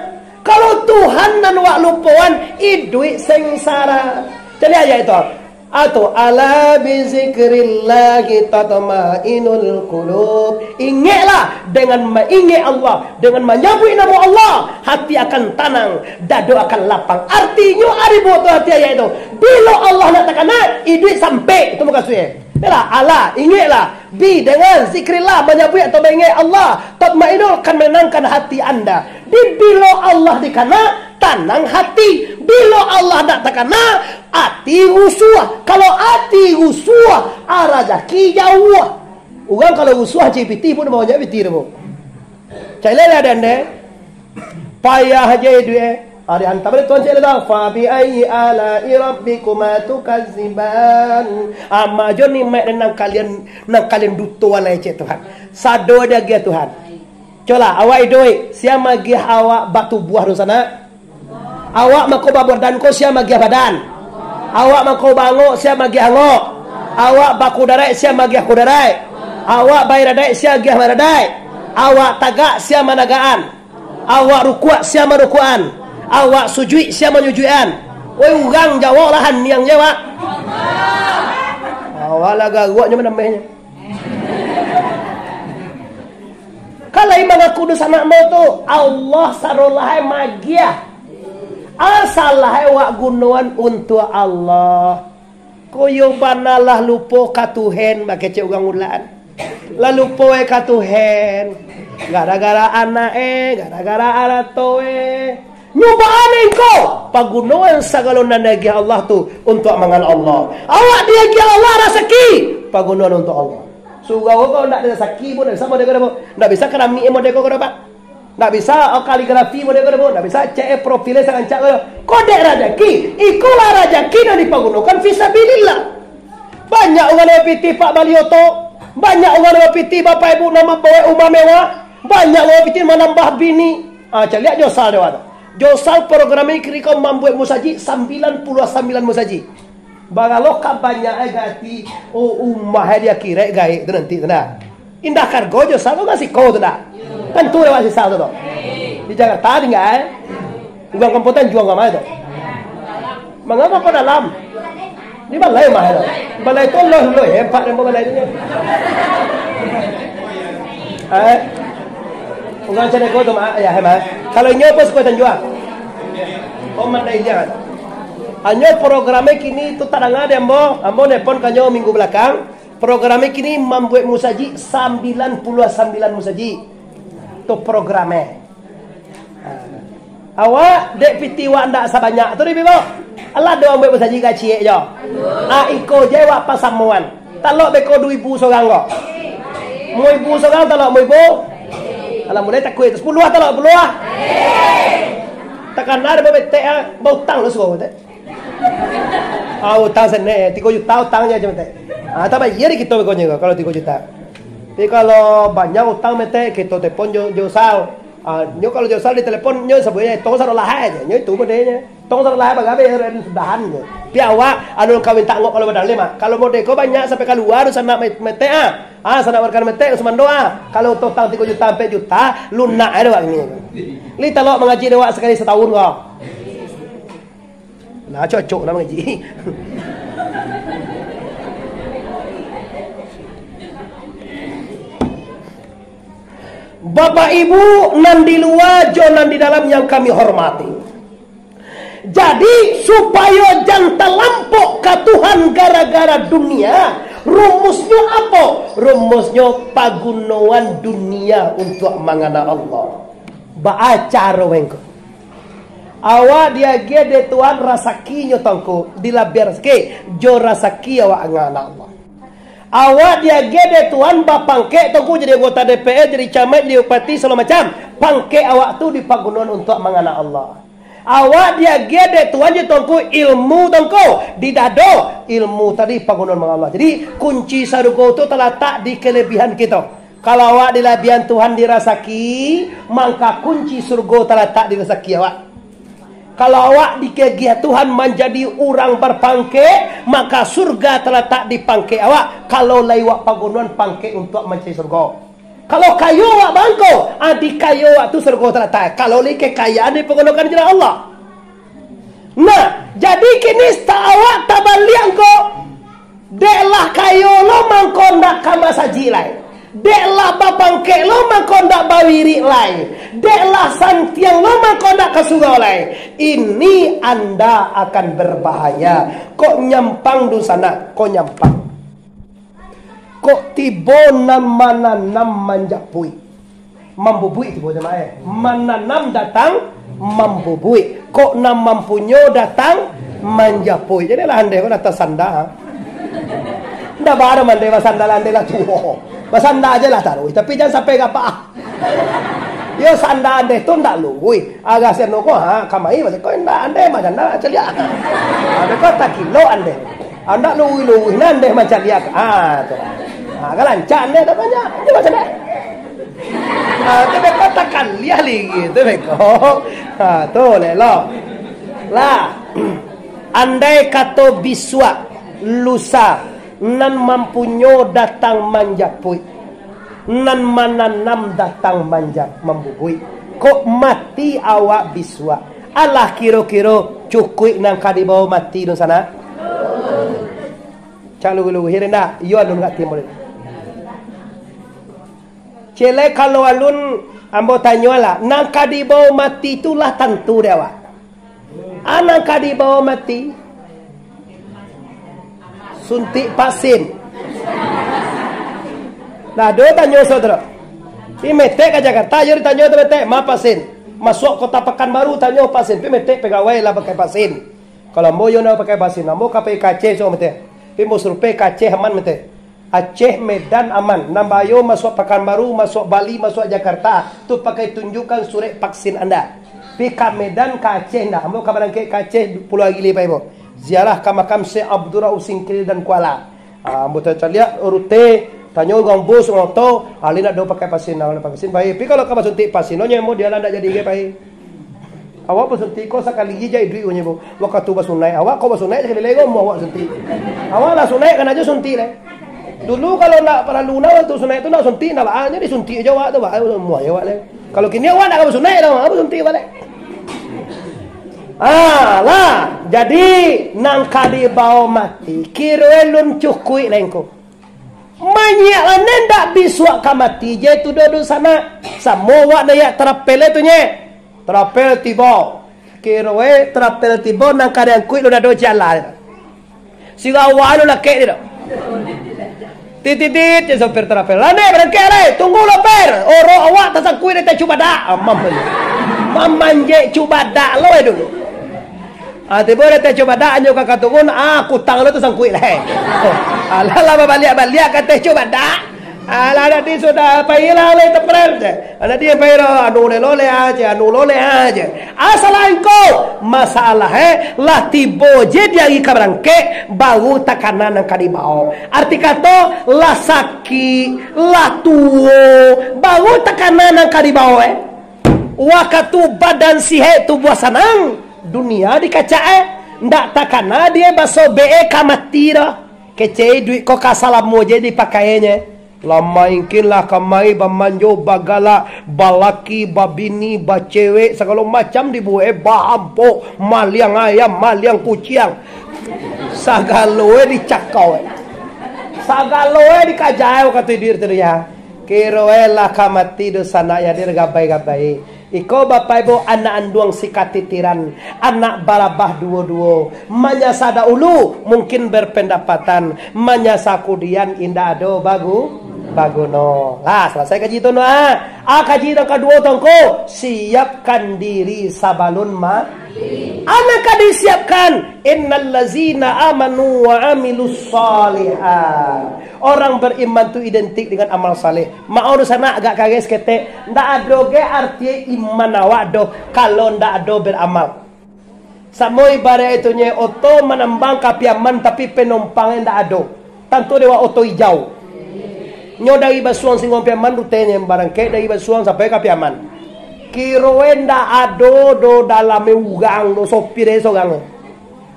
Kalau Tuhan nan awak lupoan, iduik sengsara. Caliak ayat itu. Atau, "Ala bizikrillahi tatmainnul qulub." Ingeklah, dengan maingek Allah, dengan manyabuik namo Allah, hati akan tanang, dado akan lapang. Artinyo, ari buah tu hati ayat itu. Bilo Allah nak takana, iduik sampai. Itu mukasuiknyo. Yalah, ala, ingeklah. Bi, dengan zikrillah, manyabuik atau maingek Allah, tatmainnul, kan menenangkan hati anda. Di bilo Allah dikana, tanang hati. Bilo Allah dak takana, ati rusuah. Kalau ati rusuah, ah, rajaki jauah. Urang kalau rusuah, cari pitih pun, banyak pitih dah, Bu. Cari lah, dah, dah. Payah aja duit, eh. Ah, dihantam oleh Tuhan cek lah. "Fa bi ayyi ala'i rabbikuma tukadziban." Ama jo nikmat nan kalian, nan kalian duto alai cek Tuhan. Sado diagiah Tuhan. Colah, awak iduik, sia magiah awak batubuah tu sanak? Awak mako babadan ko sia magiah badan? Awak mako baangok sia magiah angok? Awak bakudaraik sia magiah kudaraik? Awak bairadaik sia agiah maradaik? Awak tagak sia managakan? Awak rukuak sia marukuakan? Awak sujuik sia manyujuikan? Woi, urang jawok lah, haniang je awak. Awak lah garuak nyo manambahnyo. Kalau mangaku dunsanak ambo tu, Allah sarolah magiah. Asal lah awak gunoan untuak Allah. Koyo bana lah lupo ka Tuhan, bakecek urang ulan. Lah lupo ai ka Tuhan. Gara-gara anak eh, gara-gara arato eh. Nyo baa nangko, pagunoan sagalo nan diagiah Allah tu untuak mangan Allah. Awak diagiah Allah rasaki, pagunoan untuak Allah. Surau ko ndak ado rasaki pun, ndak bisa model ko doh, Bu. Ndak bisa keramik model ko doh, Pak. Ndak bisa, oh, kaligrafi model ko doh, Bu. Ndak bisa C F profil sarancak ko doh. Ko dek rajaki, ikolah rajaki nan dipagunokan fisabilillah. Banyak urang nan bapitih Pak bali oto, banyak urang nan bapitih Bapak Ibu nan mambawa umah mewah, banyak urang nan bapitih manambah bini. Ah, caliak Josal doh tu. Josal program ini kiriko mambuek musajik sambilan puluah sambilan musajik. Baralo ka banyak ai gati, oh, umah ai di akhirat gaek tu nanti tu nah. Indak kargo Josal tu masih ko tu nah. Tantu lewat sisa tu tu. Di Jakarta tinggal ai. Urang kampuang Tanjuang ka ma tu? Mangapa kau dalam? Di balai mah tu. Balai tu loh, loh, empat ribu balai tu. Eh? Urang cari ko tu mah, ya, mah. Kalau inyo apa suku Tanjuang? Oh, mandai jangan. Anyo programnya kini tu tadanga dek ambo. Ambo nelpon ka nyo minggu balakang. Programnya kini mambuek musajik sambilan puluah sambilan musajik. Tu programnya. Ha. Awak dek pitih wak ndak sabanyak tu, Ibu. Alah doh ambuek musajik gaciek jo. Ah, iko je wak pasamuan. Talok beko duo ibu sorang ko. Duo ibu sorang talok duo ibu. Alah mulai takuik tu, sapuluah talok, sapuluah. Takana ado babetek, ah, bautang lo suruah betek. Ah, utang sanak, tigo juta utang je macam betek. Ah, tabayia di kito bekonyo kalau tigo juta. Tapi kalau banyak utang betek, kito telepon jo, jo sal. Ah, nyo kalau jo sal di telepon, nyo sabuiknyo, "Tong sadolah aja." Nyo itu modelnyo. Tong sadolah aja bagabe, sudahan je. Tapi awak, anu kawin tangok kalau badalem, ah. Kalau model ko banyak sampai kalua tu sanak met-, metek, ah. Ah, sanak warga metek, sumando, ah. Kalau totang tigo juta, ampek juta, lunak aja dek awak ini. Li talok mangaji dek awak sakali satahun ko. Nah, cocok lah mangaji. Bapak Ibu nan di lua jo nan di dalam yang kami hormati. Jadi, supayo jan talampok ka Tuhan gara-gara dunia, rumusnyo apo? Rumusnyo pagunoan dunia untuak mangana Allah. Baa caro wengko? Awak diagiah dek Tuhan rasakinyo tongko, dilabiah rasaki, jo rasaki awak ngana Allah. Awak diagiah dek Tuhan bapangkek tongko, jadi anggota D P R, jadi camat, jadi bupati, sagalo macam. Pangkek awak tu dipagunoan untuak mangana Allah. Awak diagiah dek Tuhan jo tongko ilmu tongko di dado, ilmu tadi pagunoan mangana Allah. Jadi, kunci sarugo tu talatak di kelebihan kito. Kalau awak dilabiahan Tuhan di rasaki, mangka kunci surgo talatak di rasaki awak. Kalau awak diagiah Tuhan manjadi urang barpangkek, maka surga talatak di pangkek awak. Kalau lai awak pagunoan pangkek untuak mancari surgo. Kalau kayo awak bangko, ah, di kayo awak tu surgo talatak. Kalau lai kekayaan dipagunokan jalan Allah. Nah, jadi kini sta-, awak tabaliak ko. Dek lah kayo lo mangko ndak ka masajik lai. Dek lah bapangkek lo mangko ndak bawirik lai. Dek lah santiang lo mangko ndak ka surau lai. Ini anda akan berbahaya. Kok nyampang dunsanak, kok nyampang. Kok tibo nan mananam manjapuik. Mambubuik tibo jamaah, eh. Mananam datang mambubuik. Kok nan mampunyo datang manjapuik. Jadi lah andeh ko lah tasanda, ha. Ndak baa mandeh basanda, andeh lah tuo. Basanda aja lah taruih, tapi jan sampai gapah. Yo sanda andeh tu ndak luruih. Agak seno ko, ha, kamai balik ko ndak andeh macam ndak caliak. Ha, beko takilo andeh. Andak luruih-luruih nan deh mancaliak. Ah, tu. Ah, kan lancak deh dah banyak. Dia macam deh. Ah, tu beko takaliah lagi tu beko. Ah, tu lelo. Lah. Andai kato bisuak, lusa, nan mampunyo datang manjapuik. Nan mananam datang manja-, mambubuik. Kok mati awak bisuak? Alah kiro-kiro cukuik nan ka dibawo mati dunsanak? Cak luruih-luruih indak? Iyo alun ka timbul. Cele kalau alun ambo tanyo lah, nan ka dibawo mati tu lah tantu dek awak. Anak ka dibawo mati. Suntik vaksin. Nah, do tanyo saudara. Pi metek ka Jakarta, yo ditanyo tu metek, ma vaksin. Masuak kota Pakanbaru, tanyo vaksin. Pi metek pegawai lah pakai vaksin. Kalau ambo yo ndak pakai vaksin, ambo ka pai ka Aceh so metek. Pi ambo survei ka Aceh aman metek. Aceh, Medan aman. Nan bayo masuak Pakanbaru, masuak Bali, masuak Jakarta, tu pakai tunjukkan surek vaksin anda. Pi ka Medan, ka Aceh ndak? Ambo ka barangkek ka Aceh, puluah hari lai pai ambo. Ziarah ka makam Syekh Abdul Rauf Singkil dan Kuala. Ah, ambo tacaliak rute, tanyo urang bus, urang oto, ah, lai ndak do pakai vaksin, ndak pakai vaksin, pai. Pi kalau ka basuntik vaksin, nyo ambo dialah ndak jadi gai pai. Awak basuntik ko sakali je iduik, onyo bo. Wakatu basunaik, awak ko basunaik sakali lai ko, amuah awak suntik. Awak lah sunaik, kana jo suntik lai. Dulu kalau ndak paralu nah, wakatu sunaik tu ndak suntik, ndak baa, nyo disuntik jo awak tu, baa, amuah jo awak lai. Kalau kini awak ndak ka basunaik lah, awak basuntik baliak. Ah, lah. Jadi, nan ka dibawo mati, kiro lun cukuik lai ko. Manyiak lah nan ndak bisuak ka mati je tu doh dunsanak. Samo awak nayiak tarapel tu nye. Tarapel tibo. Kiro e, tarapel tibo nan ka diangkuik lo dado jalan. Sirawa lo lakek ni dah. Tititit je sopir tarapel. Lah ni, barangkek lai. Tunggu lo, Per. Orok awak tasangkuik di ateh cubadak. Amam. Mamanjek cubadak lo e dulu. Ah, tibo di ateh cubadak, anyo ka katurun, ah, kutang lo tasangkuik lai. Alah, lah babaliak-baliak ka ateh cubadak. Alah, nanti sudah, pailah lai tepret je. Nanti yang pairo, anu loleh aja, anu loleh aja. Asal engkau, masalah, eh, lah tibo je di ari ka barangkek, baru takana nan ka dibawa. Arti kato, lah sakik, lah tuo, baru takana nan ka dibawa, eh. Wakatu badan sihat, tubuah sanang, dunia dikacak, eh. Ndak takana dia basobek, eh, ka mati doh. Kecek duit ko ka salamo je dipakainyo. Lah maingkin lah kamari bamanjo, bagalak, balaki, babini, bacewek, sagalo macam dibuek, eh, bahampok, maliang ayam, maliang kuciang. Sagalo, eh, dicakau, eh. Sagalo, eh, dikaja, eh, wakatu duit tu ya. Kiro, eh, lah ka mati dunsanak, jadi gabai-gabai. Iko bapak ibu anak anduang si katitiran, anak barabah duo-duo. Manyasa dahulu mungkin berpendapatan, manyasa kudian indak ado bagu-, baguno. Lah, salasai kaji tu, nah. Ah, kaji yang kaduo tu, angko, siapkan diri sabalun ma-, anak ka disiapkan. Innallazina amanu wa amilus shalihat. Orang beriman tu identik dengan amal saleh. Maoh dunsanak, agak kareh saketek. Ndak ado ge arti iman awak doh, kalau ndak ado beramal. Samo ibarat itu nye oto manambang ka Piaman, tapi penompangnyo ndak ado. Tantu dewa oto ijau. Nyo dari Basuang Singguang Piaman, rutenyo barangkek dari Basuang sampai ka Piaman. Kiroe ndak ado do dalamnyo urang do, sopir e sorang.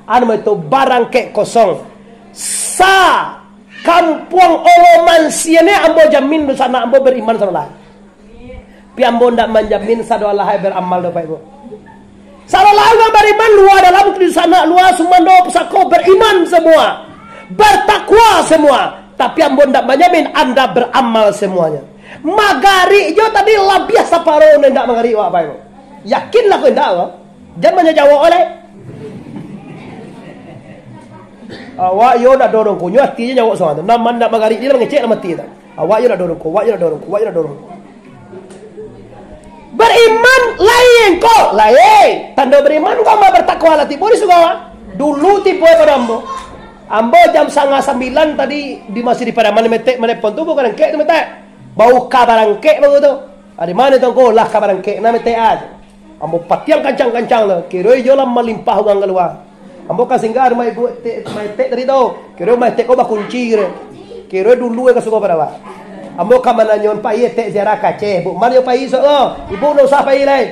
Anu itu barangkek kosong. Sa Kampuang Olo Mansia ni ambo jamin dunsanak ambo beriman sadolah. Pi ambo ndak manjamin sadolah beramal doh, Pak Ibu. Sadolah urang beriman lua dalam, dunsanak lua, sumando pusako beriman semua. Bertakwa semua. Tapi ambo ndak manjamin anda beramal semuanya. Magarik jo tadi labiah saparo nan ndak magarik, Pak Ibu. Yakinlah ko indak ko. Jan manjawab lai. Awak yo ndak dorong ko, nyo ati je jawab soalan tu. Nan ndak magarik dia mangecek lah mati tu. Awak yo ndak dorong ko, awak yo ndak dorong ko, awak yo ndak dorong ko. Beriman lain ko, lain. Tando beriman ko mah bertakwa lah tibo di surau. Dulu tibo pado ambo. Ambo jam satangah sambilan tadi di masih di Pariaman metek, manelpon tu bukan angkek tu metek. Bau ka barangkek baru tu. Ah, di mano tu angko? Lah ka barangkek, nah, metek aja. Ambo patiang kancang-kancang tu. Kiro iyo lah malimpah urang kalua. Ambo ka singgah rumah ibu etek, rumah etek tadi tu. Kiro rumah etek ko bakunci kiro. Kiro dulu ka suko pado awak. Ambo ka mananyo pai etek ziarah ka Aceh. Bu, mano yo pai isok tu? Ibu ndak usah pai lai.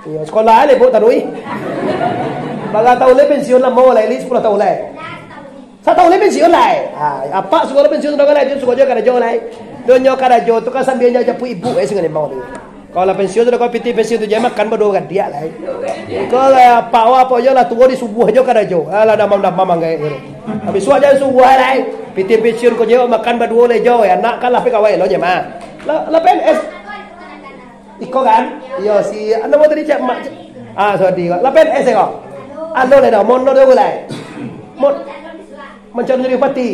Iyo, sekolah lai, Bu, taruih. Bara taun lai pensiun lah, mau lai, lai sapuluah taun lai. Satahun lai pensiun lai. Ha, apak suko lah pensiun sudah lai, dia suko jo karajo lai. Donyo karajo tu kan sambil nyo japuik ibu, eh, sungai limau tu. Kalau lah pensiun sudah kau pitih pensiun tu, jangan makan baduo gadiak lai. Kalau lah apak awak, apak yo lah tuo di subuah jo karajo. Alah, damam-damam anggai. Habis suah jangan subuah lai. Pitih pensiun kau jo makan baduo lai jo, ya. Nak kan lah pegawai lo je mah. Lah, lah P N S. Iko kan? Iyo, si, anu, mau tadi cak mak. Ah, sorry, kok. Lapen S kok. Anu, lai dah, mono dia ulai. Mon, mancari nyari pati.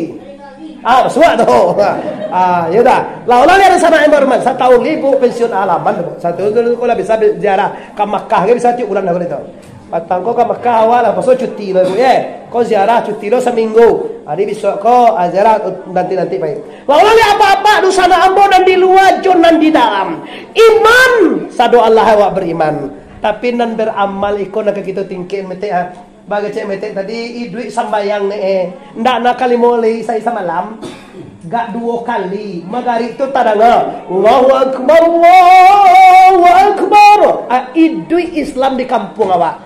Ah, suak tu. Ah, ya dah. Lah, ulang dia sana yang baru, man. Satahun ni, Bu, pensiun alaman tu, Bu. Satu tu, kalau bisa ziarah ke Makkah, ke bisa tiap bulan dah, boleh tu. Patang ko ka Makkah awak lah, paso cuti lo, Bu, ye. Ko ziarah cuti lo saminggu. Jadi, bisuak ko, ah, ziarah, oh, nanti-nanti pai. Lah, ulang ni apak-apak dunsanak ambo nan di lua jo nan di dalam. Iman, sado Allah awak beriman. Tapi nan beramal iko nan ka kito tingkek metek, ah. Bagecek metek tadi, iduik sambayang ne, eh. Ndak nak kalimo lai, sai samalam. Gak duo kali, magarik tu tadanga, "Allahu Akbar, Allahu Akbar." Ah, iduik Islam di kampuang awak.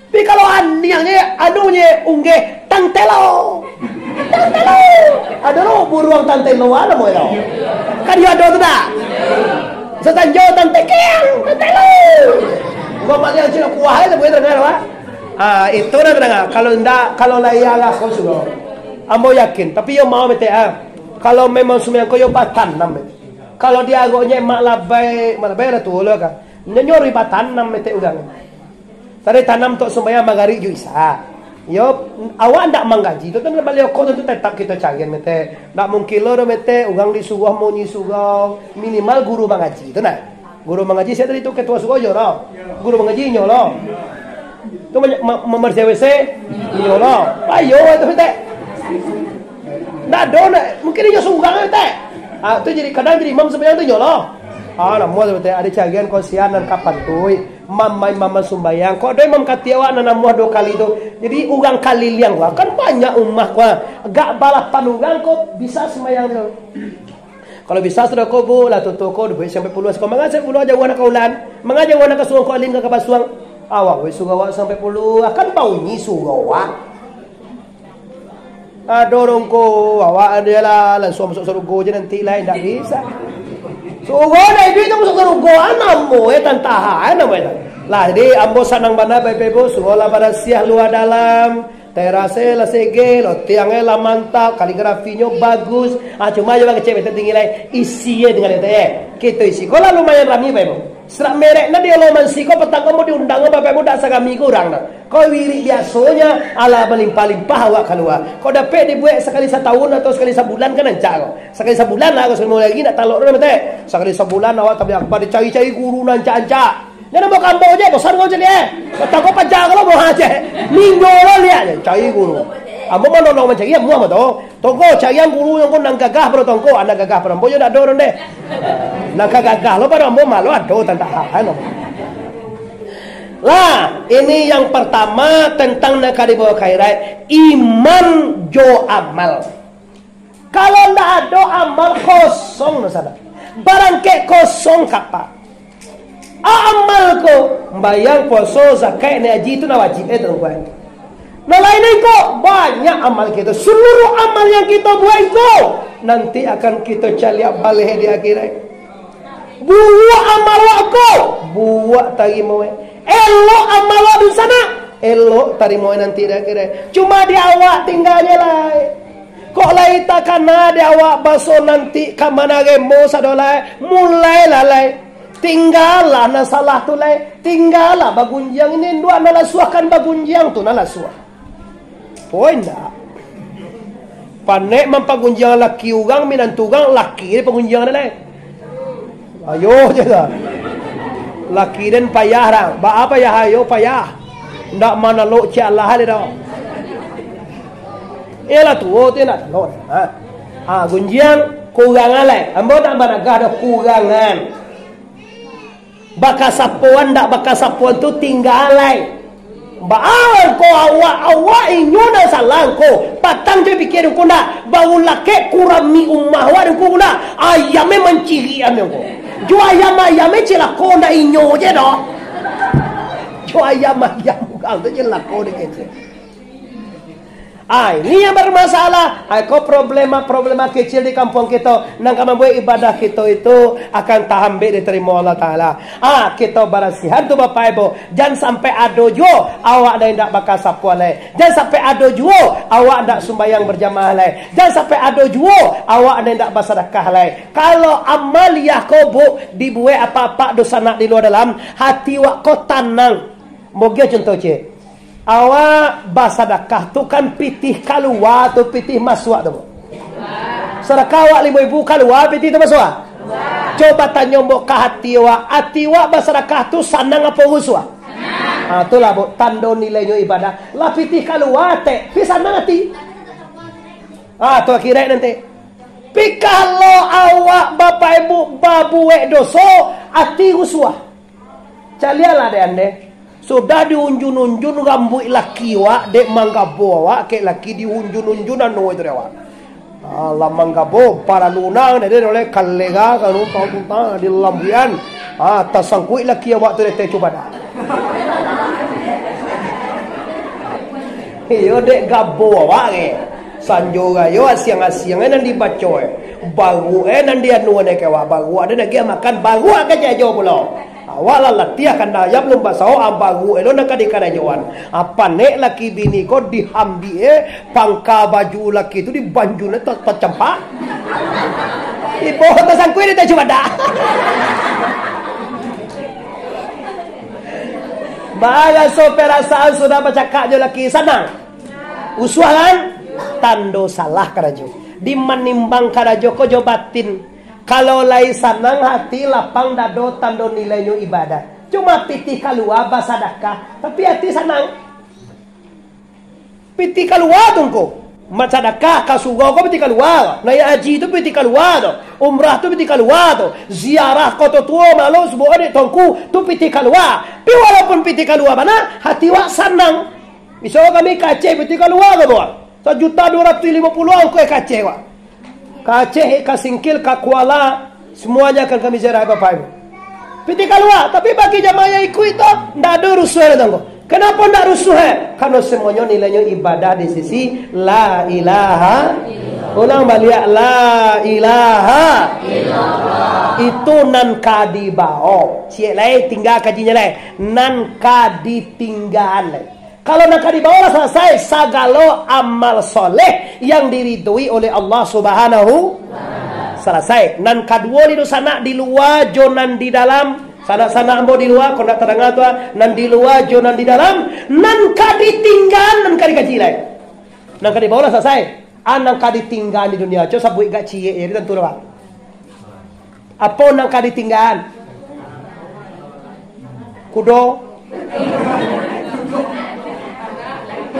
Tapi kalau aniangnyo, anunyo, unggeh, tantelo. Tantelo. Ado lo buruang tantelo, ado mo lo. Kan iyo ado tu dah. Satanjo tantekeang, tantelo. Gua pakai cina kuah aja, boleh dengar, Pak. Ah, itu dah terdengar. Kalau ndak, kalau lai alah kau suruh. Ambo yakin, tapi yo mau metek ah. Kalau memang sumiang kau yo batanam. Kalau dia agaknya mak labai, mak labai lah tuo lo kan. Nyo nyori batanam metek urang. Tadi tanam tok sumbayang magarik jo isa. Yo, awak ndak manggaji tu, tu baliau ko tu tetap kito carian metek. Ndak mungkin lo do metek, urang di surau munyi surau, minimal guru mangaji tu nah. Guru mangaji sia tadi tu ketua surau yo lo. Guru mangaji inyo lo. Tu ma-, ma-, mambarsiah W C inyo lo. Ayo tu metek. Ado nak, mungkin inyo surang je, tak? Ah, tu jadi, kadang jadi imam sumbayang tu inyo lah. Ah, namuah tu, tak? Ado carian kau sian nan kapan tu, oi. Imam, imam, imam sumbayang. Kok ado imam kati awak nan namuah dua kali tu. Jadi, urang kaliliang ko, kan banyak umah ko. Gak balapan urang ko bisa sumbayang tu. Kalau bisa sudah ko, Bu, lah tutup ko, duit sampai puluh. Siko mangaji sampai puluh, jauah nak ka ulan. Mangaji jauah nak ka suang, ko alin ka, ka basuang. Awak, weh, suruh awak sampai puluh. Akan baunyi suruh awak. Ado dongko, awak dia lah, langsung masuk sarugo je nanti lah, indak bisa. Suruh nak iduik tu masuk sarugo, ah, namo, eh, tantaha, eh, namo itu. Lah, jadi ambo sanang bana, Bapak Ibu, suruhlah barasiah luar dalam. Terase lah sege, lotiangnyo lah mantap, kaligrafinyo bagus. Ah, cuma aja bakecek bete tinggi lai. Isi ye dengan itu, eh. Kito isi. Ko lah lumayan rami, Bapak Ibu. Serak merek nah di Olo Mansi ko, petang ko mau diundang, Bapak Ibu, dak sarami ko urang nah. Ko wirik biasonyo, alah malimpah-limpah awak kalua. Ko dapek dibuek sakali satahun atau sakali sabulan kan rancak ko. Sakali sabulan lah, ko sakali lagi nak talok tu, Bapak. Sakali sabulan awak tabik akhbar dicari-cari guru nan rancak-rancak. Jan ambo ka ambo je, bosan kau jadi, eh. Patang ko paja kalau mau aja. Minyo lo liak je, cari guru. Ambo manolong mancari, ambo ambo tu. Tongko, carian guru yang ko nan gagah pado tongko, ah, nan gagah pado ambo je dak ado deh. Nan ka gagah lo pado ambo malah ado tantang hal, kan. Lah, ini yang pertama tentang nan ka dibawa ka akhirat, iman jo amal. Kalau ndak ado amal, kosong dosa dah. Barangkek kosong kapa. Amal ko, bayang, puaso, zakat, naiak haji, itu nan wajib, eh, tuan-tuan. Nan lain ko, banyak amal kito. Seluruh amal yang kito buek ko, nanti akan kito caliak baleh di akhirat. Buruak amal awak ko, buruak tarimo, eh. Elok amal awak dunsanak, elok tarimo, eh, nanti di akhirat. Cuma di awak tinggalnyo lai. Kok lai takana di awak baso nanti ka manarimo sado lai, mulailah lai. Tinggalah nan salah tu lai, tinggalah bagunjiang, ini induak nan lasuahkan bagunjiang tu nan lasuah. Poi ndak? Panek mampagunjiang laki urang, minantu urang, laki den pagunjiang den lai. Ayo je lah. Laki den payah dah. Baa payah, ayo payah. Ndak manalok ciek alah le dah. Iyolah tuo tu ndak talok dah. Ha. Ha, gunjiang kurangan lai. Ambo ndak managah dah kurangan. Bakasapoan ndak bakasapoan tu tingga lai. Baa ko awak, awak inyo nan salah ko. Patang jo pikia dek ko ndak. Baru lakek kurami umah awak dek ko ndak. Ayam e manciriak ameh ko. Jo ayam-ayam e cilako ndak inyo je doh. Jo ayam-ayam urang tu cilako dek kecek. Ah, ini yang bermasalah. Ah, ko problema-problema kecil di kampuang kito, nan ka mambuek ibadah kito itu akan taambek diterimo Allah Taala. Ah, kito barasiahan tu, Bapak Ibu. Jan sampai ado juo awak nan indak bakasapoan lai. Jan sampai ado juo awak indak sumbayang berjamaah lai. Jan sampai ado juo awak nan indak basadakah lai. Kalau amaliah ko, Bu, dibuek apak-apak dunsanak di lua dalam, hati awak ko tanang. Moge contoh ciek. Awak basadakah tu kan pitih kalua tu pitih masuak tu, Bu. Sadakah awak limo ribu kalua pitih tu masuak? Cubo tanyo, Bu, ka hati awak. Hati awak basadakah tu sanang apo rusuah? Ha, itulah, Bu, tando nilainyo ibadah. Lah pitih kalua tek, pi sanang hati. Ha, tu akhirat nanti. Pi kalau awak, Bapak Ibu, babuek doso, hati rusuah. Caliaklah dek ande. Sudah diunjun-unjun rambuik laki awak, dek manggabo awak, kek laki diunjun-unjun anu itu dek awak. Alah manggabo, para lunang, dek, dek, oleh kalega, kanu, tau tuntang, di lambuian. Ah, tasangkuik laki awak tu dek teh cubadak. Iyo, dek gabo awak ke. Sanjo rayo, asiang-asiang, eh, nan dibaco, eh. Baru, eh, nan dianuan, eh, ke awak. Baru ado lagi makan, baru akan jajo pulo. Awak lah latiah kandang ayam lumba sawo, ah, baru elo nan ka dikarajoan. Ah, panek laki bini ko diambiak, eh, pangka baju laki tu dibanjun, eh, ta-, tacampak. Ibo tasangkuik di teh cubadak. Baraso perasaan sudah bacakak jo laki, sanang. Usuah kan? Tando salah karajo. Di manimbang karajo ko jo batin. Kalau lai sanang hati, lapang dado, tando nilainyo ibadah. Cuma pitih kalua basadakah, tapi hati sanang. Pitih kalua tu ngko. Masadakah ka surau ko pitih kalua tu. Naiak haji tu pitih kalua tu. Umrah tu pitih kalua tu. Ziarah Koto Tuo, Malok, Subuak, Dek Tongku tu pitih kalua. Tapi walaupun pitih kalua bana, hati wak sanang. Misalnyo kami ka Aceh pitih kalua ko, Bang. Sajuta duo ratuih limo puluah ongkoh ka Aceh, wak. Ka Aceh, ka Singkil, ka Kuala, semuanya akan kami ziarah, Bapak Ibu. Pitih kalua, tapi bagi jamaah yang ikuik tu, ndak ado rusuah datang ko. Kenapa ndak rusuah, eh? Karena semuanya nilainya ibadah di sisi la ilaha. Ulang baliak, la ilaha. Itu nan ka dibao. Ciek lai, tingga kajinyo lai. Nan ka ditinggaan lai. Kalau nan ka dibao lah salasai, sagalo amal soleh yang diridoi oleh Allah Subhanahu, salasai. Nan kaduo lai, dunsanak di lua jo nan di dalam. Sanak-sanak ambo di lua, kok ndak tadanga tu, ah. Nan di lua jo nan di dalam, nan ka ditinggaan, nan ka dikaji lai. Nan ka dibao lah salasai. Ah, nan ka ditinggaan di dunia, cubo sabuik gak ciek je, tantu lah, Pak. Apo nan ka ditinggaan? Kudo.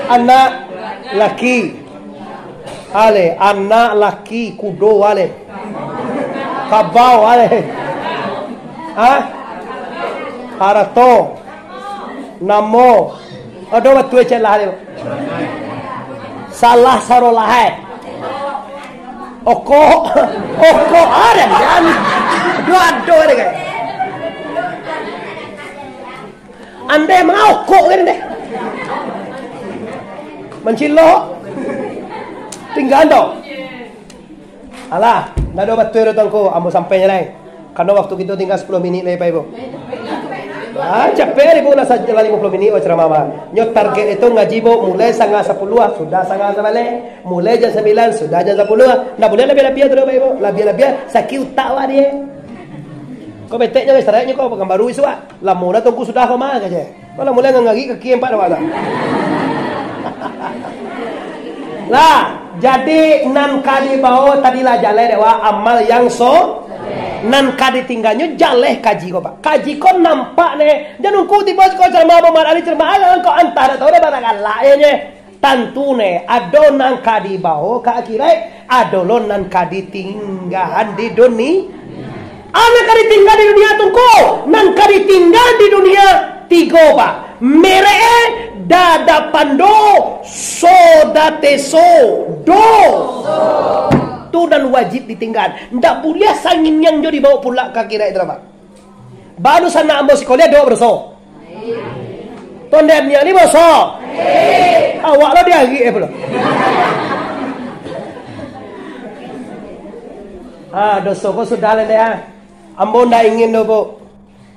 Anak laki. Ale, anak laki, kudo, ale. Kabau, ale. Hah? Harato. Namo. Aduh, batua cek lah tu. Salah sarolah, eh. Okok. Okok, ada, jan. Aduh, aduh, ada, kan. Andai mangokok, kan, deh. Mancilok. Tinggaan tu. Alah, ndak ado batua tu, Tuangku. Ambo sampai nyo lai. Karano waktu kito tingga sapuluah minik lai, Pak Ibu. Ah, capek lah, Ibu, lah sa-, lah limo puluah minik, wak, ceramah, wak. Nyo target itu ngaji, Bu, mulai sangah sapuluah, sudah sangah sabaleh. Mulai jam sambilan, sudah jam sapuluah. Ndak buliah labiah-labiah tu, Pak Ibu. Labiah-labiah, sakik utak, wak, dia. Kok betek nyo, istirahat nyo, kok, pekan baru isuak, wak. Lamo dah Tuangku sudah, kok, mah, kaje. Malah mulai ngangari kaki empat awak tu. Lah, jadi nan ka dibao tadi lah jaleh dek awak, amal yang so-, nan ka ditingganyo jaleh kaji ko, Pak. Kaji ko nampak ne. Jan ungku tibo siko ceramah, Muhammad Ali ceramah, alah kau antah dak tahu dah barang galak ye nye. Tantu ne, ado nan ka dibao ka akhirat, ado lo nan ka ditinggaan di duni-, Ah, nan ka ditinggaan di dunia tu ko, nan ka ditinggaan di dunia tigo, Pak. Merek e, dadapan do, so dateso, do. Tu nan wajib ditinggaan. Ndak buliah sanginiang jo dibao pulak ka akhirat tu, Pak. Baru sanak ambo siko lai ado badoso. Tonde nian ni badoso. Awak lo diarik e pulo. Ah, doso ko sudah lah deh, ah. Ambo ndak ingin doh, Bu.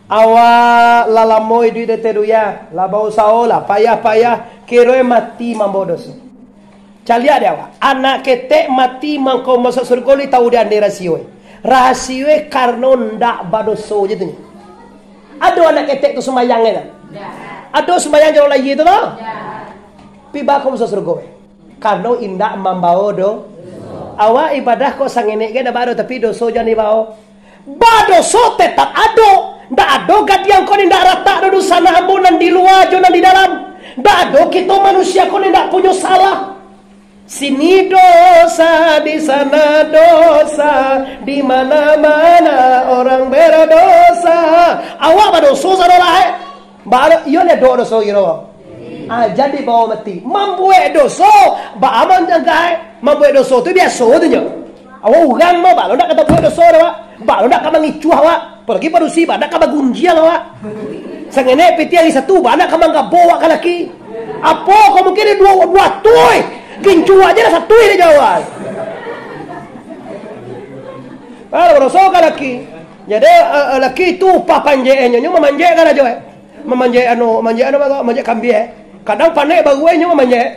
Awak lah lamo iduik di ateh dunia, lah bausaho, lah payah-payah, kiro e mati mambao doso. Caliak dek awak, anak ketek mati mangko masuak surgo, lai tahu dek ande rahasionyo. Rahasionyo karano ndak badoso je tu nyo. Ado anak ketek tu sumbayang kan? Ado sumbayang jauah lahia tu tu? Pi baa kok masuak surgo? Karano indak mambao do-, awak ibadah kok sangenek ge ndak baa do, tapi doso jan dibao. Badoso tetap ado. Ndak ado gadiang ko ni ndak ratak do, dunsanak ambo nan di lua jo nan di dalam. Ndak ado kito manusia ko ni ndak punyo salah. Sini dosa, di sana dosa, di mana-mana orang berdosa. Awak badoso sadolah, eh? Ba-, iyo lah doh doso kiro. Ah, jadi bao mati. Mambuek doso, baa manjagai. Mambuek doso tu biaso tu nyo. Awak urang mah, baa lo ndak ka tabuek doso doh, Wak. Baa lo ndak ka mangicuah, Wak. Apolai padusi, baa ndak ka bagunjiang, Wak. Sangenek pitih ari Sabtu, baa ndak ka manggabo awak ka laki. Apo ko mungkin duo, duo atuih. Gincu aja lah satuih di Jawa. Baa lo doso ka laki. Jadi, eh, eh, laki tu upah panjek e nyo, nyo mamanjek karajo e. Mamanjek anu, mamanjek anu, mamanjek kambiang e. Kadang panek baru e nyo mamanjek.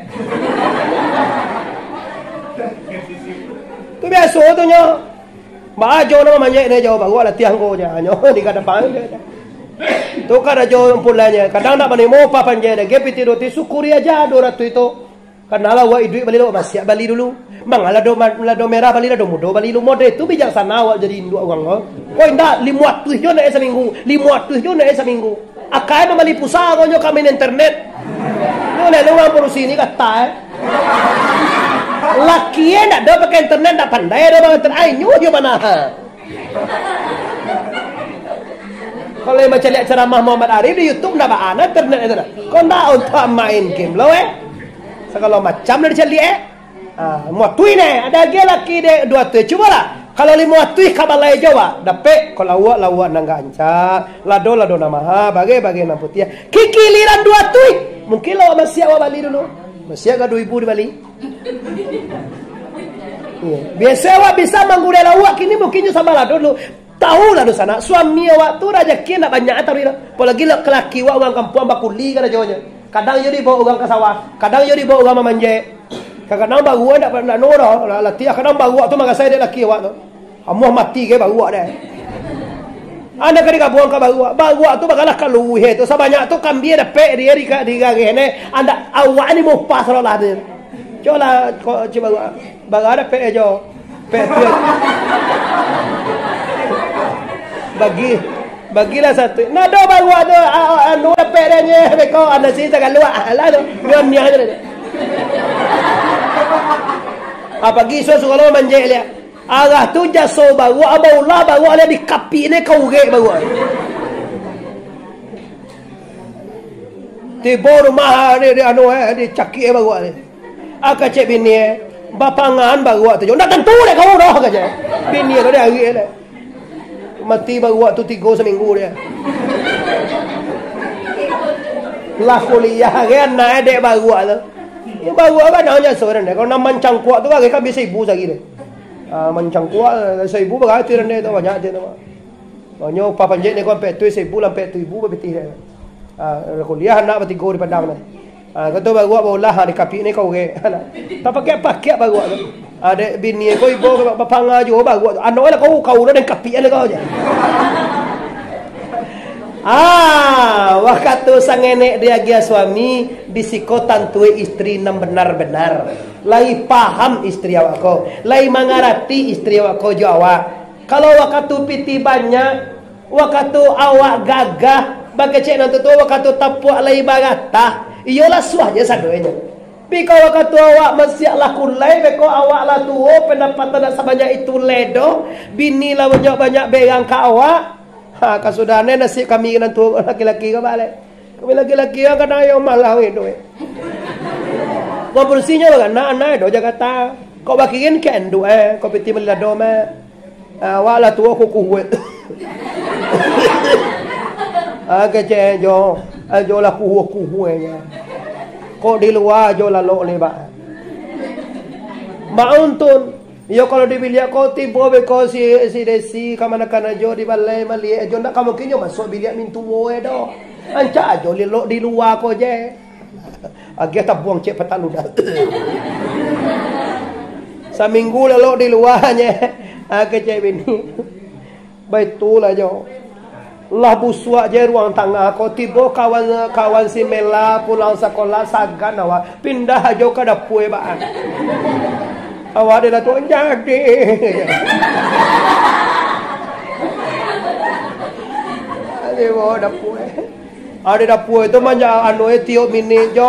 Tu biaso tu nyo. Baa jo nyo mamanjek dek jo, baru latiah ko je. Nyo di kadapan je. Tu karajo pulangnyo. Kadang ndak manimo upah panjek dek. Ge pitih duo ti syukuri aja duo ratuih tu. Kanalah awak iduik bali lo, masiak bali dulu. Mangala do ma-, lado merah bali, lado mudo bali, lo mode tu bijaksana awak jadi induak urang ko. Ko indak, limo atuih jo naik saminggu, limo atuih jo naik saminggu. Akai mambali pulsa ko nyo ka main internet. Nyo lelo urang padusi ni kata, eh. Laki e ndak ado pakai internet, ndak pandai ado bang internet. Ai, nyo jo bana. Kalau yang macam lihat ceramah Muhammad Arif di YouTube, ndak baa internet itu dah. Kau ndak untuk main game lo, eh. Sagalo macam lah dicaliak, eh. Ah, limo ratuih ne, ado agiah laki dek duo ratuih. Cubolah. Kalau limo ratuih ka balai jo, wak, dapek ko lauak-lauak nan gancak, lado-lado nan maha, bageh-bageh nan putiah. Kikiliran duo ratuih, mungkin lah wak masiak wak bali dulu. Masiak ka duo ribu dibali. Iyo. Biaso awak bisa manggulai lauak, kini mungkin nyo samba lado dulu. Tahu lah dunsanak, suami awak tu rajaki ndak banyak taruih lah. Apolagi lah ka laki awak urang kampuang bakuli karajonyo. Kadang iyo dibaok urang ka sawah, kadang iyo dibaok urang mamanjek. Kadang-kadang baruak ndak, ndak no doh, lah latiah, kadang baruak tu marasai dek laki awak tu. Amuah mati gai baruak deh. Anak ka digabuang ka baruak. Baruak tu bagalah kaluih tu. Sabanyak tu kambia dapek dia di, di gareh ne. Andak awak ni mupah sarolah tu. Cubolah, ko, cubo baruak. Bara dapek jo. Pek tu. Bagi, bagilah satu. Nah, do baruak tu, a, a, anu dapek dia nye. Beko, anu si sagaluak. Alah tu. Nyo niang je dia. Apagi so suruh manjek liak. Arah tu jaso baruak, abaulah baruak, alah dikapik ne ka urek baruak. Tibo rumah, di, di anu, eh, dicakik baruak ni. Ah, kecek bini, eh, bapangan baruak tu jo. Ndak tantu dek kau doh, kecek. Bini tu dia arik dek. Mati baruak tu tigo saminggu dia. Lah kuliah, kan, anak dek baruak tu. Ya, baruak kan, hanya seorang dek. Kalau nak mancangkuak tu, kan, kan bisa ibu sagi deh. Ah, mancangkuak, saibu barati randai tu, banyak je tu. Maknyo upah panjek ni ko ampek tu, saibu lah ampek tu ibu bapitih dek. Ah, kuliah anak batigo di Padang tu. Ah, kato baruak baulah, ha, dikapik ni ka urek. Tapakiak-pakiak baruak tu. Ah, dek bini ko ibo bapanga juo baruak tu. Anak lah kau, kau lah den kapik lah kau je. Ah, wakatu sangenek diagiah suami, di siko tantui istri nan benar-benar. Lai paham istri awak ko, lai mangarati istri awak ko jo awak. Kalau wakatu pitih banyak, wakatu awak gagah, bakecek nan tu, tu wakatu tapuak lai bagatah, iyo lah suah je sadonyo. Tapi kalau wakatu awak masiak lah kulai, beko awak lah tuo, pendapatan ndak sabanyak itu lai doh, bini lah banyak-banyak berang ka awak, ha, kasudahan nasib kami nan tuo laki-laki ko baleh. Kami laki-laki yang kadang yo malang itu, eh. Kau bersihnya lah, nak, nak, do Jakarta. Kau bakirin ke enduk, eh. Kau piti beli lado, mah. Ah, awak lah tuo kukuh, eh. Ah, kecek jo. Ah, jo lah kuhuh-kuhuh, eh, ya. Kok di lua jo lalok lebar. Mauntun. Iyo, kalau di biliak ko tibo beko si, si Desi, kamanakan ajo di balai maliek ajo, ndak ka mungkin nyo masuak biliak mintuo e doh. Ancak ajo lelok di lua ko je. Agiah tabuang cek patak ludah. Saminggu lelok di lua nye. Ah, kecek bini. Baitulah jo. Lah busuak je ruang tangah ko, tibo kawan, kawan si Mela pulang sakolah, sagan awak, pindah ajo ka dapua, baa. Awak dek lah tu, jadi. Tibo dapua. Ado dapua tu manja anu, eh, tiok minik jo,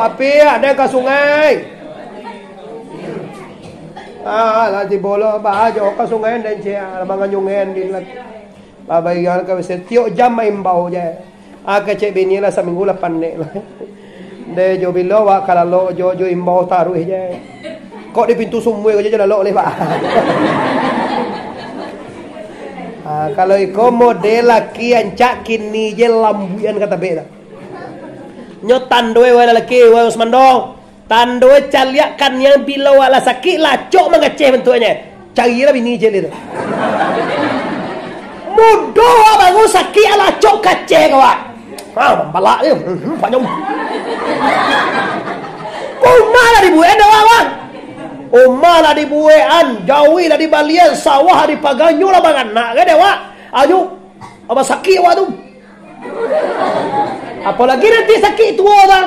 api ado ka sungai. Ah, lah tibo lo, baa jo ka sungai, den cek, lah manganyungan di lah. Lah, bayar ka bisi, tiok jam maimbau je. Ah, kecek bini lah, saminggu lah panek lah. Deh, jo bilo awak ka lalok, jo, jo imbau taruih je. Kok di pintu sumua ko je, jo lalok leh, Pak. Ah, kalau iko model laki ancak kini je lambuian ka tabek lah. Nyo tando e, wahai lalaki, wahai Usmando. Tando e caliak kaniang bilo awak lah sakik, lacok mangaceh bantuaknyo. Carilah bini je tu. Mudo awak baru sakik, lacok kaceh ka awak. Ha, mambalak je. Hmm, hmm, panjang. Rumah lah dibuek awak, wah. Rumah lah dibuekan, jawi lah dibalian, sawah lah dipaganyo lah baranak kan dek awak. Ayo, abah sakik awak tu. Apolagi nanti sakik tuo tu.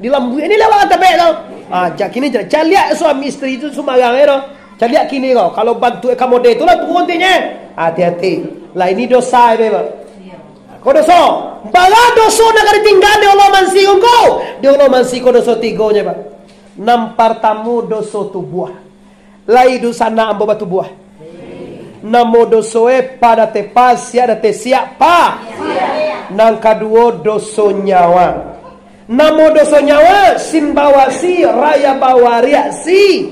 Dilambuik ni lewat tabek tu. Ah, jak kini, jak caliak suami isteri tu sumbarang e tu. Caliak kini kau. Kalau bantuak ka model tu lah turun tinye. Hati-hati. Lah ini dosa e, Pak. Ko doso. Bala doso nan ka ditinggaan dek Allah mansi ko. Dek Allah mansi ko doso tigo nye, Pak. Nan partamo doso tubuah. Lai dunsanak ambo batubuah. Namo doso e, pa date pa, siak date siak, pa. Nan kaduo doso nyawa. Namo doso nyawa, sin bawasi, raya bawariak si.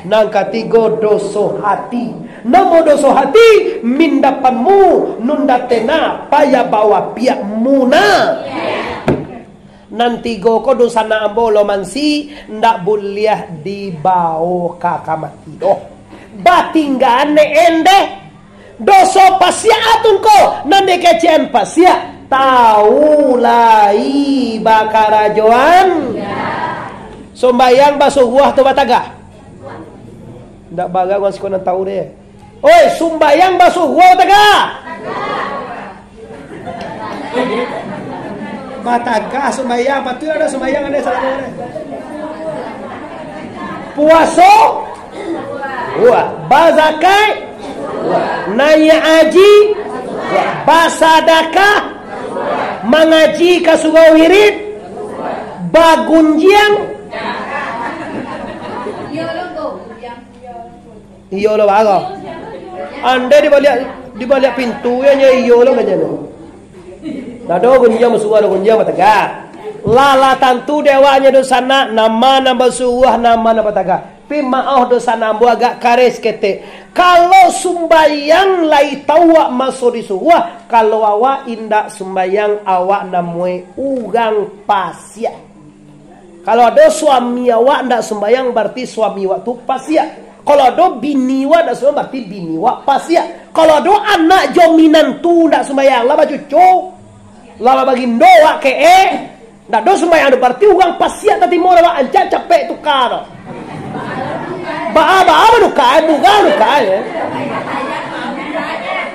Nan katigo doso hati. Namo doso hati, mindapanmu, nunda tena, paya bawa piak muna. Nan tigo ko dunsanak ambo lo mansi, ndak buliah dibawo ka kamati doh. Batinggaan ne endeh. Doso pasiak atun ko, nan dikecekan pasiak, tau lai bakarajoan. Sumbayang basubuah tu batagah. Ndak bara urang siko nan tau deh. Oi, sumbayang basubuah batagah. Batagah sumbayang, patuik ado sumbayang, ado salah ado. Puaso, wah, bazakat, wah, naiak aji, wah, basadakah, mangaji ka surau wirid, bagunjiang. Iyo lo, baa ko? Andeh di baliak, di baliak pintu, yo nyo iyo lo, kecek nyo. Ndak ado gunjiang basubuah, ado gunjiang batagah. Lah, lah tantu dek awaknyo dunsanak, nama nan basubuah, nama nan batagah. Pi maoh dunsanak ambo agak kareh saketek. Kalau sumbayang lai tau awak maso di subuah, kalau awak indak sumbayang, awak namoe urang pasiak. Kalau ado suami awak ndak sumbayang, bararti suami awak tu pasiak. Kalau ado bini awak ndak sumbayang, bararti bini awak pasiak. Kalau ado anak jo minantu ndak sumbayang, lah bacucu, lah bagindo awak kek, eh, ndak ado sumbayang tu, bararti urang pasiak tatimo dek awak, ancak capek tuka tu. Baa, baa banuka, eh, bukan nuka, eh.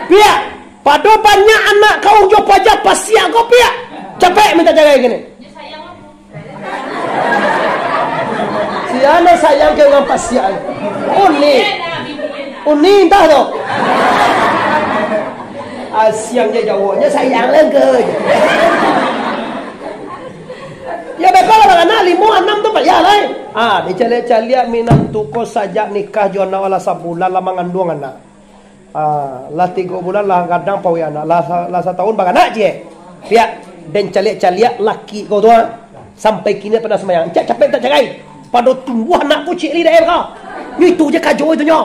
Piak, pado banyak anak kaum jo paja pasiak ko, piak. Capek minta carai kini. Sia nan sayang ka urang pasiak? Uni. Uni antah tu. Asiang je jawabnyo, sayang lah ke. Ya, beko lah, baranak limo, anam tu payah lai. Ah, dicaliak-caliak minantu ko sajak nikah jo anak lah sabulan lah manganduang anak. Ah, lah tigo bulan lah gadang paruik anak, lah sa-, lah satahun baranak ciek. Piak, den caliak-caliak laki ko tu, ah. Sampai kini pernah sumbayang. Cak capek tak carai. Pado tumbuah anak ko ciek li daerah. Nyo itu je kajo itu nyo.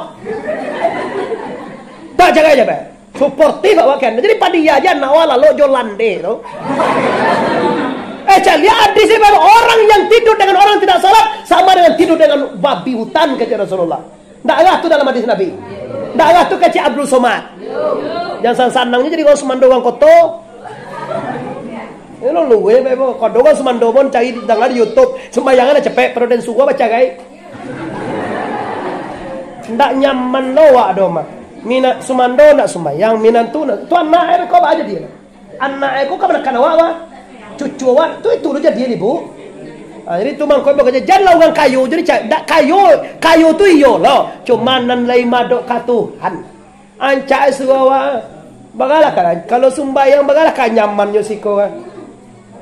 Tak carai je, Pak. Suportif awak kan. Jadi padia je anak awak lalok jo landeh tu. Eh, caliak hadis ni, Pak. Orang yang tidur dengan orang tidak salat sama dengan tidur dengan babi hutan, kata Rasulullah. Ndak arah tu dalam hadis Nabi. Ndak arah tu kecek Abdul Somad. Jan sanang-sanang je jadi urang sumando urang koto. Ini lo luwe, bebo. Kado urang sumando pun cari danga di YouTube. Sumbayangan lah capek, pado den suruah bacarai. Ndak nyaman lo awak do mah. Minat sumando ndak sumbayang, minantu ndak. Tu anak e ko ba jadi. Anak e ko kamanakan awak, wah. Cucu awak tu, itu lo jadi, Ibu. Ah, jadi tu mangko bakaja, janlah urang kayo jadi ca-, dak kayo, kayo tu iyo lo. Cuma nan lai madok ka Tuhan. Ancak suruah awak. Bagalah ka, kalau sumbayang bagalah ka nyamannyo siko kan.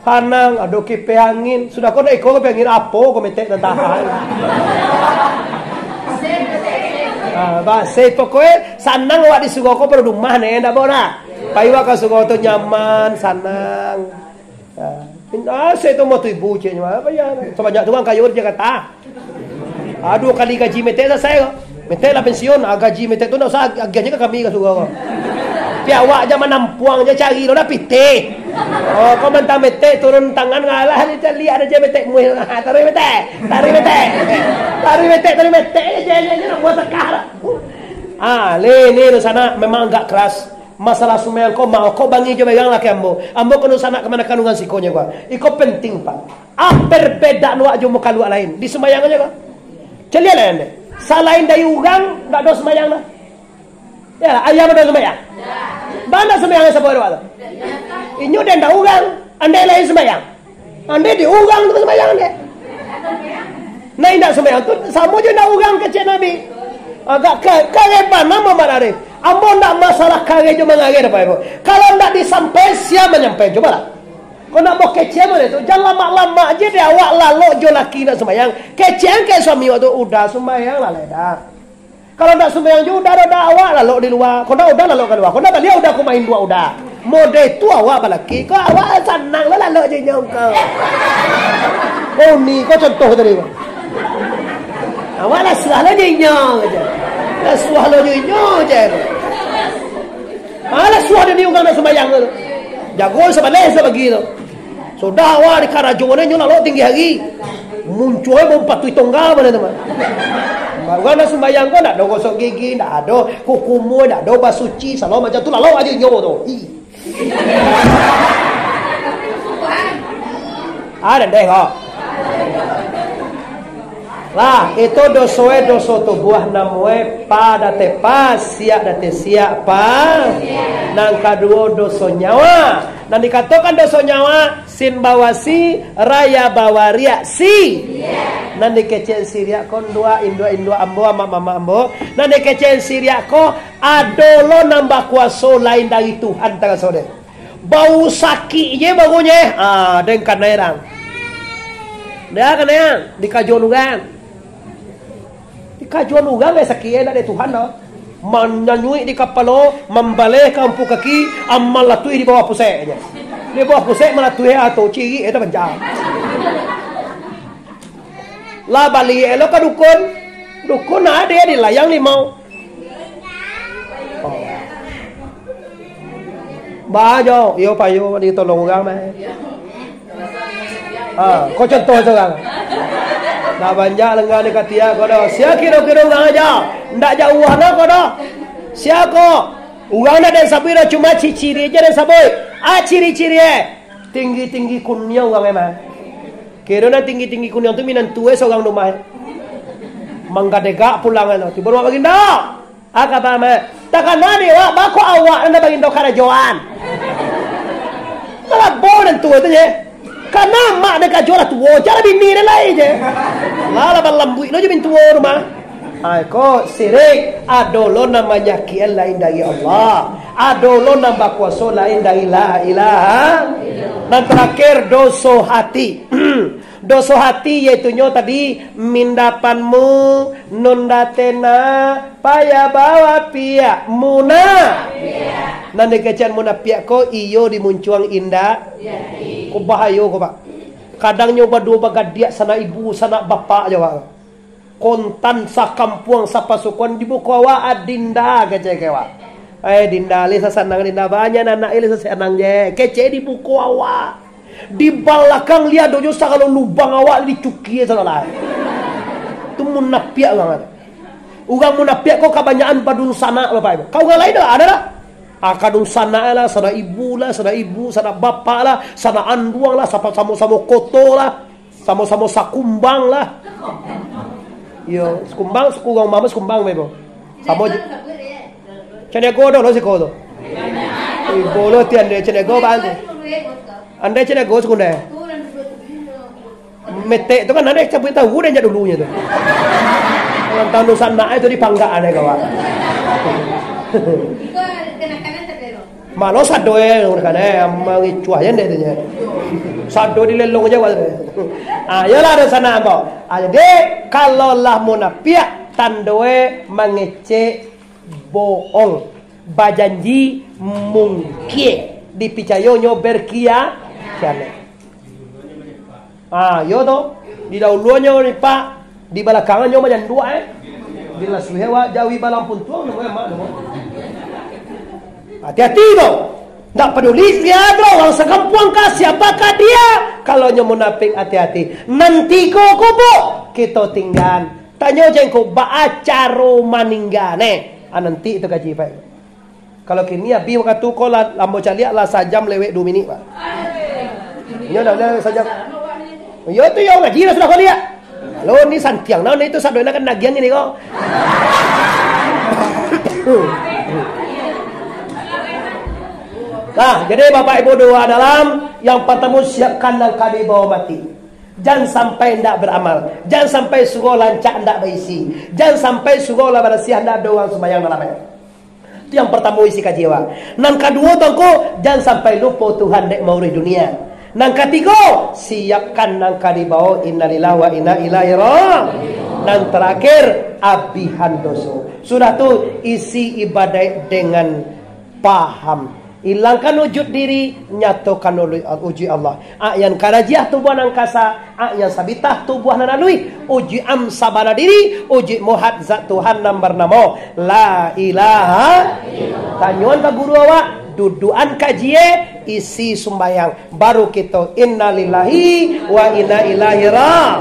Sanang, ado kipeh angin. Sudah ko nak iko kipeh angin, apo ko metek nan tahan. Ah, baseh pokoknyo sanang awak di suruah ko pado rumah ne, ndak apo dah. Pai wak ka surau tu nyaman, sanang. Ha, indak asa tu mah tu ibu ceknyo, apa ya, sabanyak tu urang kayo di Jakarta. Ha, duo kali gaji metek salasai ko. Metek lah pensiun, ha, gaji metek tu ndak usah agiahnyo ka kami ka surau ko. Tapi awak jan manampuang je, cari lo lah pitih. Oh, kau mantang metek turun tangan ngalah ni, caliak ado je metek muih. Ha, taruih metek, taruih metek. Taruih metek, taruih metek je, je, je, nak buat sekah lah. Ah, le, ni dunsanak memang agak keras. Masalah sumbayang ko, mako bangih jo bayang lah ka ambo. Ambo ko dunsanak kamanakan urang siko nyo ko. Iko penting, Pak. Ah, perbedaan wak jo mukaluak lain. Di sumbayang aja ko. Caliak lah ande. Salain dari urang, ndak ado sumbayang dah. Ya, ayam ado sumbayang. Bana sumbayang sapo wak tu? Inyo den ndak urang, ande lain sumbayang. Ande di urang tu sumbayang ande. Nah, indak sumbayang tu samo jo indak urang kecek Nabi. Agak ka-, kareh bana Muhammad Arif. Ambo ndak masalah kareh jo mangareh, Bapak Ibu. Kalau ndak disampai, sia manyampai? Cobalah. Kok nak bokecekan model tu, jan lamak-lamak je dek awak lalok jo laki nak sumbayang. Kecekan suami awak tu, "Uda sumbayang lah, lai Da." Kalau ndak sumbayang jo Uda, dah, dah, awak lalok di lua. Kok ndak Uda lalok kalua. Kok ndak baliak Uda, kok main duo Uda. Model tu awak balaki. Kok awak sanang lah lalok jo inyo ko. Oh, ni ko contoh tadi ko. Awak lah suah lah jo inyo je. Lah suah lah jo inyo je. Alah, suah den ni urang nak sumbayang tu. Jago sabaleh sabagi tu. Sudah awak di karajo ni, nyo lalok tinggi hari. Muncuang bau patuih tongga bana tu mah. Urang nak sumbayang ko ndak ado gosok gigi, ndak ado kukumua, ndak ado basuci, salo macam tu lalok aja inyo tu. Ih. Ah, den deh ko. Lah, itu doso e, doso tubuah, namo e, pa date pa, siak date siak, pa. Nan kaduo, doso nyawa. Nan dikatokan doso nyawa, sin bawah si, raya bawah riak si. Nan dikecek siriak ko, induak, induak, induak ambo, amak, mamak ambo. Nan dikecek siriak ko, ado lo nan bakuaso lain dari Tuhan, taraso deh. Bau sakik je barunyo, ah, den kanai rang. Dah kanai rang, dikajuan urang. Dikajuan urang, eh, sakik, eh, ndak dari Tuhan doh. Manyanyuik di kapalo, mambaleh ka ampu kaki, amalatuih di bawah pusek je. Di bawah pusek malatuih, ah, tu cirik, eh, tabanca. Lah baliak lo ka dukun. Dukun ado di layang limau. Oh. Ba jo, iyo payo ditolong urang mah. Ha, ko contoh surang. Ndak banyak lengga ni katia ko doh. Sia kiro-kiro urang aja. Ndak jauah lah ko doh. Sia ko? Urang ndak den sabuik doh, cuma ciciri je den sabuik. Ah, ciri-ciri eh. Tinggi-tinggi kuniang urang emang. Kiro nan tinggi-tinggi kuniang tu minantu eh surang rumah. Manggadegak pulang tu. Tibo rumah baginda. Ah, kaba mah. Takana dek awak, bako awak nan bagindo karajoan. Malabo nan tuo tu je. Kana mak nan kajo lah tuo, cara bini nan lai je. Lah, lah balambuik lo je mintuo tu mah. Ai, ko sirik, ado lo nan manyakian lain dari Allah. Ado lo nan bakuaso lain dari la ilaha. Nan terakhir, doso hati. Doso hati, yaitunyo tadi, mindapanmu, nunda tena, payah bawa piak, muna. Nan dikecekan munapiak ko, iyo di muncuang indak. Ko bahayo ko, Pak. Kadang nyo baduo bagadiak, sanak ibu, sanak bapak jo, Pak. Kontan sakampuang sapasukuan di muko awak, adinda, kecek awak. Eh, dinda, lai sasanang dinda, banyak anak, lai sasanang je. Kecek di muko awak. Di balakang liak ado jo sagalo lubang awak dicukia sagalo. Tu munapiak urang. Urang munapiak ko kabanyakan badunsanak, Bapak Ibu. Ka urang lain ado, ado dak? Ah, ka dunsanak lah, sanak ibu lah, sanak ibu, sanak bapak lah, sanak anduang lah, sapa-, samo-samo koto lah, samo-samo sakumbang lah. Iyo, sakumbang, suku urang mama sakumbang, Bapak Ibu. Samo je. Caniago ado lo siko tu. Ibo lo ti andai Caniago bang tu. Andai Caniago siko ndai. Metek tu kan andai cabuik tahu deh jak dulunyo tu. Urang tahu sanak tu dipanggak andai kawan. Malo sado eh, kan eh, mangicuah je ndai tu je. Sado dilelong je awak tu. Ah, iyolah ado sanak ambo. Ah, jadi, kalau lah munapiak, tando e mangecek bohong, bajanji mungkie, dipicayonyo berkia-, khianat. Ah, iyo to. Di dauluanyo lipak, di balakangannyo manyanduak, eh. Bila suhe wak jawi balang puntuang, namo emak, namo. Hati-hati, bang. Ndak paduli sia tu, urang sakampuang kah, siapakah dia. Kalau nyo munafik, hati-hati. Nan tigo ko, Bu, kito tinggan. Tanyo jengko, baa caro maningga, neh. Ah, nanti tu kaji, Pak. Kalau kini abih wakatu ko lah, lambo caliak lah sajam lewek duo minik, Pak. Inyo dah, dah sajam. Yo tu yo ngaji lah sudah ko liak. Lo ni santiang nah, ni tu sadoe nak nagiang ini ko. Nah, jadi Bapak Ibu doa dalam, yang pertama siapkan langkah di bawah mati. Jangan sampai ndak beramal. Jangan sampai surau lancak ndak baisi. Jangan sampai surau lah barasiah ndak ada urang sumbayang dalam. Itu yang pertama isi kaji awak. Nan kaduo tu angko, jangan sampai lupo Tuhan dek mauruih dunia. Nan katigo, siapkan nan ka dibawo innalillahi wa inna ilaihi ra-. Nan tarakhir, abihan doso. Sudah tu, isi ibadaik dengan paham. Ilangkan ujuik diri, nyatokan ulu-, ujuik Allah. Ak yang karajiah tubuah nan kasa, ak yang sabitah tubuah nan aluih. Ujuik am sabana diri, ujuik muhat zat Tuhan nan barnamo La Ilaha. Tanyoan ka guru awak, dudukan kajie, isi sumbayang. Baru kito, innalillahi wa inna ilaihi ra-.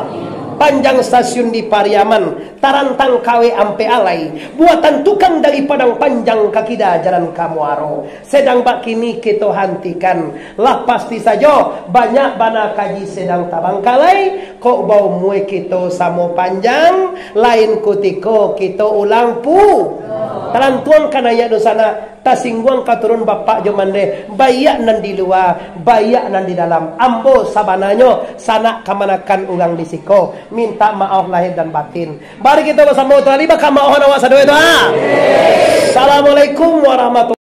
Panjang stasiun di Pariaman, tarantang kawek ampek alai, buatan tukang dari Padang Panjang ka kida jalan ka Muaro. Sedang bak kini kito hantikan, lah pasti sajo, banyak bana kaji sedang tabangkalai, kok baumua kito samo panjang, lain kutiko kito ulang pu-. Talantuang ka naiak dunsanak, tasingguang ka turun bapak jo mandeh, baiak nan di lua, baiak nan di dalam. Ambo sabananyo sanak kamanakan urang di siko, mintak maoh lahia dan batin. Mari kito basamo tu ali bakamaohan awak sadonyo tu, ha. Assalamualaikum warahmatullahi